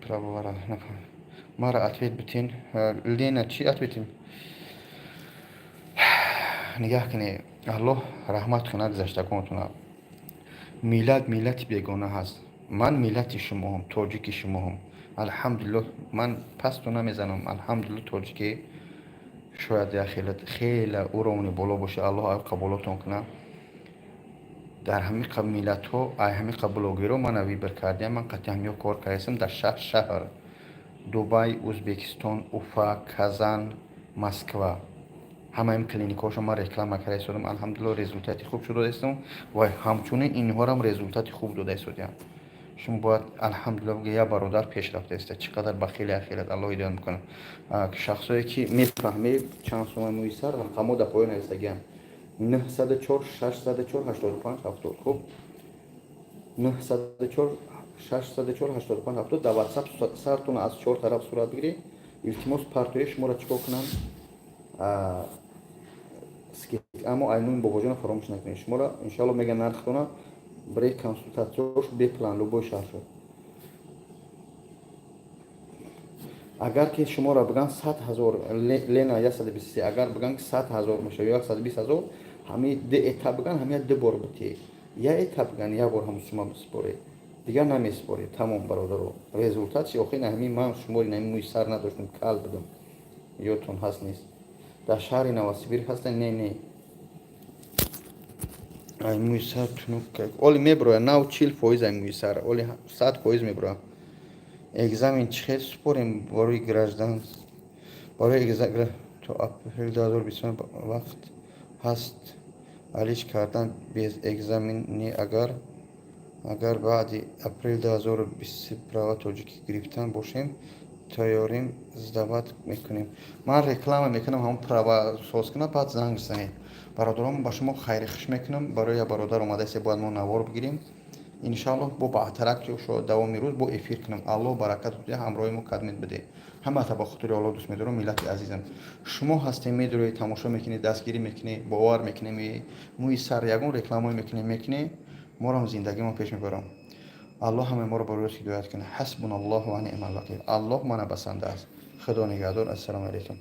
Правара нафаҳм, мара ответ битен. Лена, чӣ ответим? Нигаҳ кунед, Аллоҳ раҳмат кунад гузаштагонатона. Миллат миллати бегона ҳаст. Ман миллати шумоҳам, тоҷики шумоҳам, алҳамдулиллоҳ. Ман пасту намезанам, алҳамдулиллоҳ, тоҷикӣ шояд як хеле уровни боло боша. Аллоҳ қабулотон кунад. Дар ҳамин миллатҳо, ай ҳамин блогеро мана выбор кардиам, ман қатъи ҳамиҳо кор кардастам дар шаҳр шаҳр: Дубай, Узбекистон, Уфа, Казан, Москва. Ҳамаи клиникаҳошо ман реклама карда истодам. Алҳамдулилло, результати хуб шуда истам ва ҳамчунин инҳорам результати хуб дода истодиам. Шумо бояд алҳамдулилло бигӯед, як бародар пеш рафта иста. Чӣ қадар ба хеле ахират Аллоҳ ҳидоят мекунад. Шахсое ки мефаҳмед чанд сома мӯи сар, рақамҳо дар поён навистагианд: 904 604 85 70. Хуб, 904 604 85 70 дар Ватсап сартона аз чор тараф сурат бигиред, илтимос. Партои шуморо чӣ кор кунанд? Аммо айнуни Бобоҷона фаромӯш накунед. Шуморо иншоалло меган нархтона барои консултатсияш бепулан, любой шаҳр шуд. Агар ки шуморо биган 100 000, Лена, 123, агар биган ки 100 000 мешава ё 120 000, ҳамаи ду этап биган, ҳамия ду бор битӣ. Я этап биган, як бор ҳам шумо бисупоред, дигар намесупоред, тамом. Бародаро, результат чи? Охир ҳамин ман шумори нами мӯи сар надоштам, кал будам, ёдтон ҳаст, нест? Дар шаҳри Новосибир ҳастан? Не, не. Ай мӯи сар тунук оли меброя, нав 40%, ай мӯи сар оли 100% меброя. Экзамен чӣ хел супорем барои граждан, барои то апрел 2025 вақт ҳаст алиш кардан без экзамен? Не, агар баъди апрел 2023 права тоҷикӣ гирифтан бошем, тайёрим, сдавать мекунем. Ман реклама мекунам, ҳамон права соз кунам, баъд занг занед. Бародарон, ба шумо хайри хуш мекунам. Барои як бародар омадасе, бояд мо навор бигирем. Иншоаллоҳ, бо баъдтарак давоми рӯз бо эфир кунам. Аллоҳ баракат диҳад, ҳамроҳи мо кадмет биде. Ҳамата ба хотири Аллоҳ дӯст медорам. Миллати азизам, шумо ҳастем, медуред, тамошо мекунед, дастгирӣ мекунед, бовар мекунем, мӯи сар ягон рекламое мекунем, морам зиндагимо пеш мебарам. Аллоҳ ҳамаи моро ба рӯз ҳидоят кунад. Ҳасбуна Аллоҳу ва ниъмал вакил. Аллоҳ мана басанда аст. Худо нигаҳдор. Ассалому алайкум.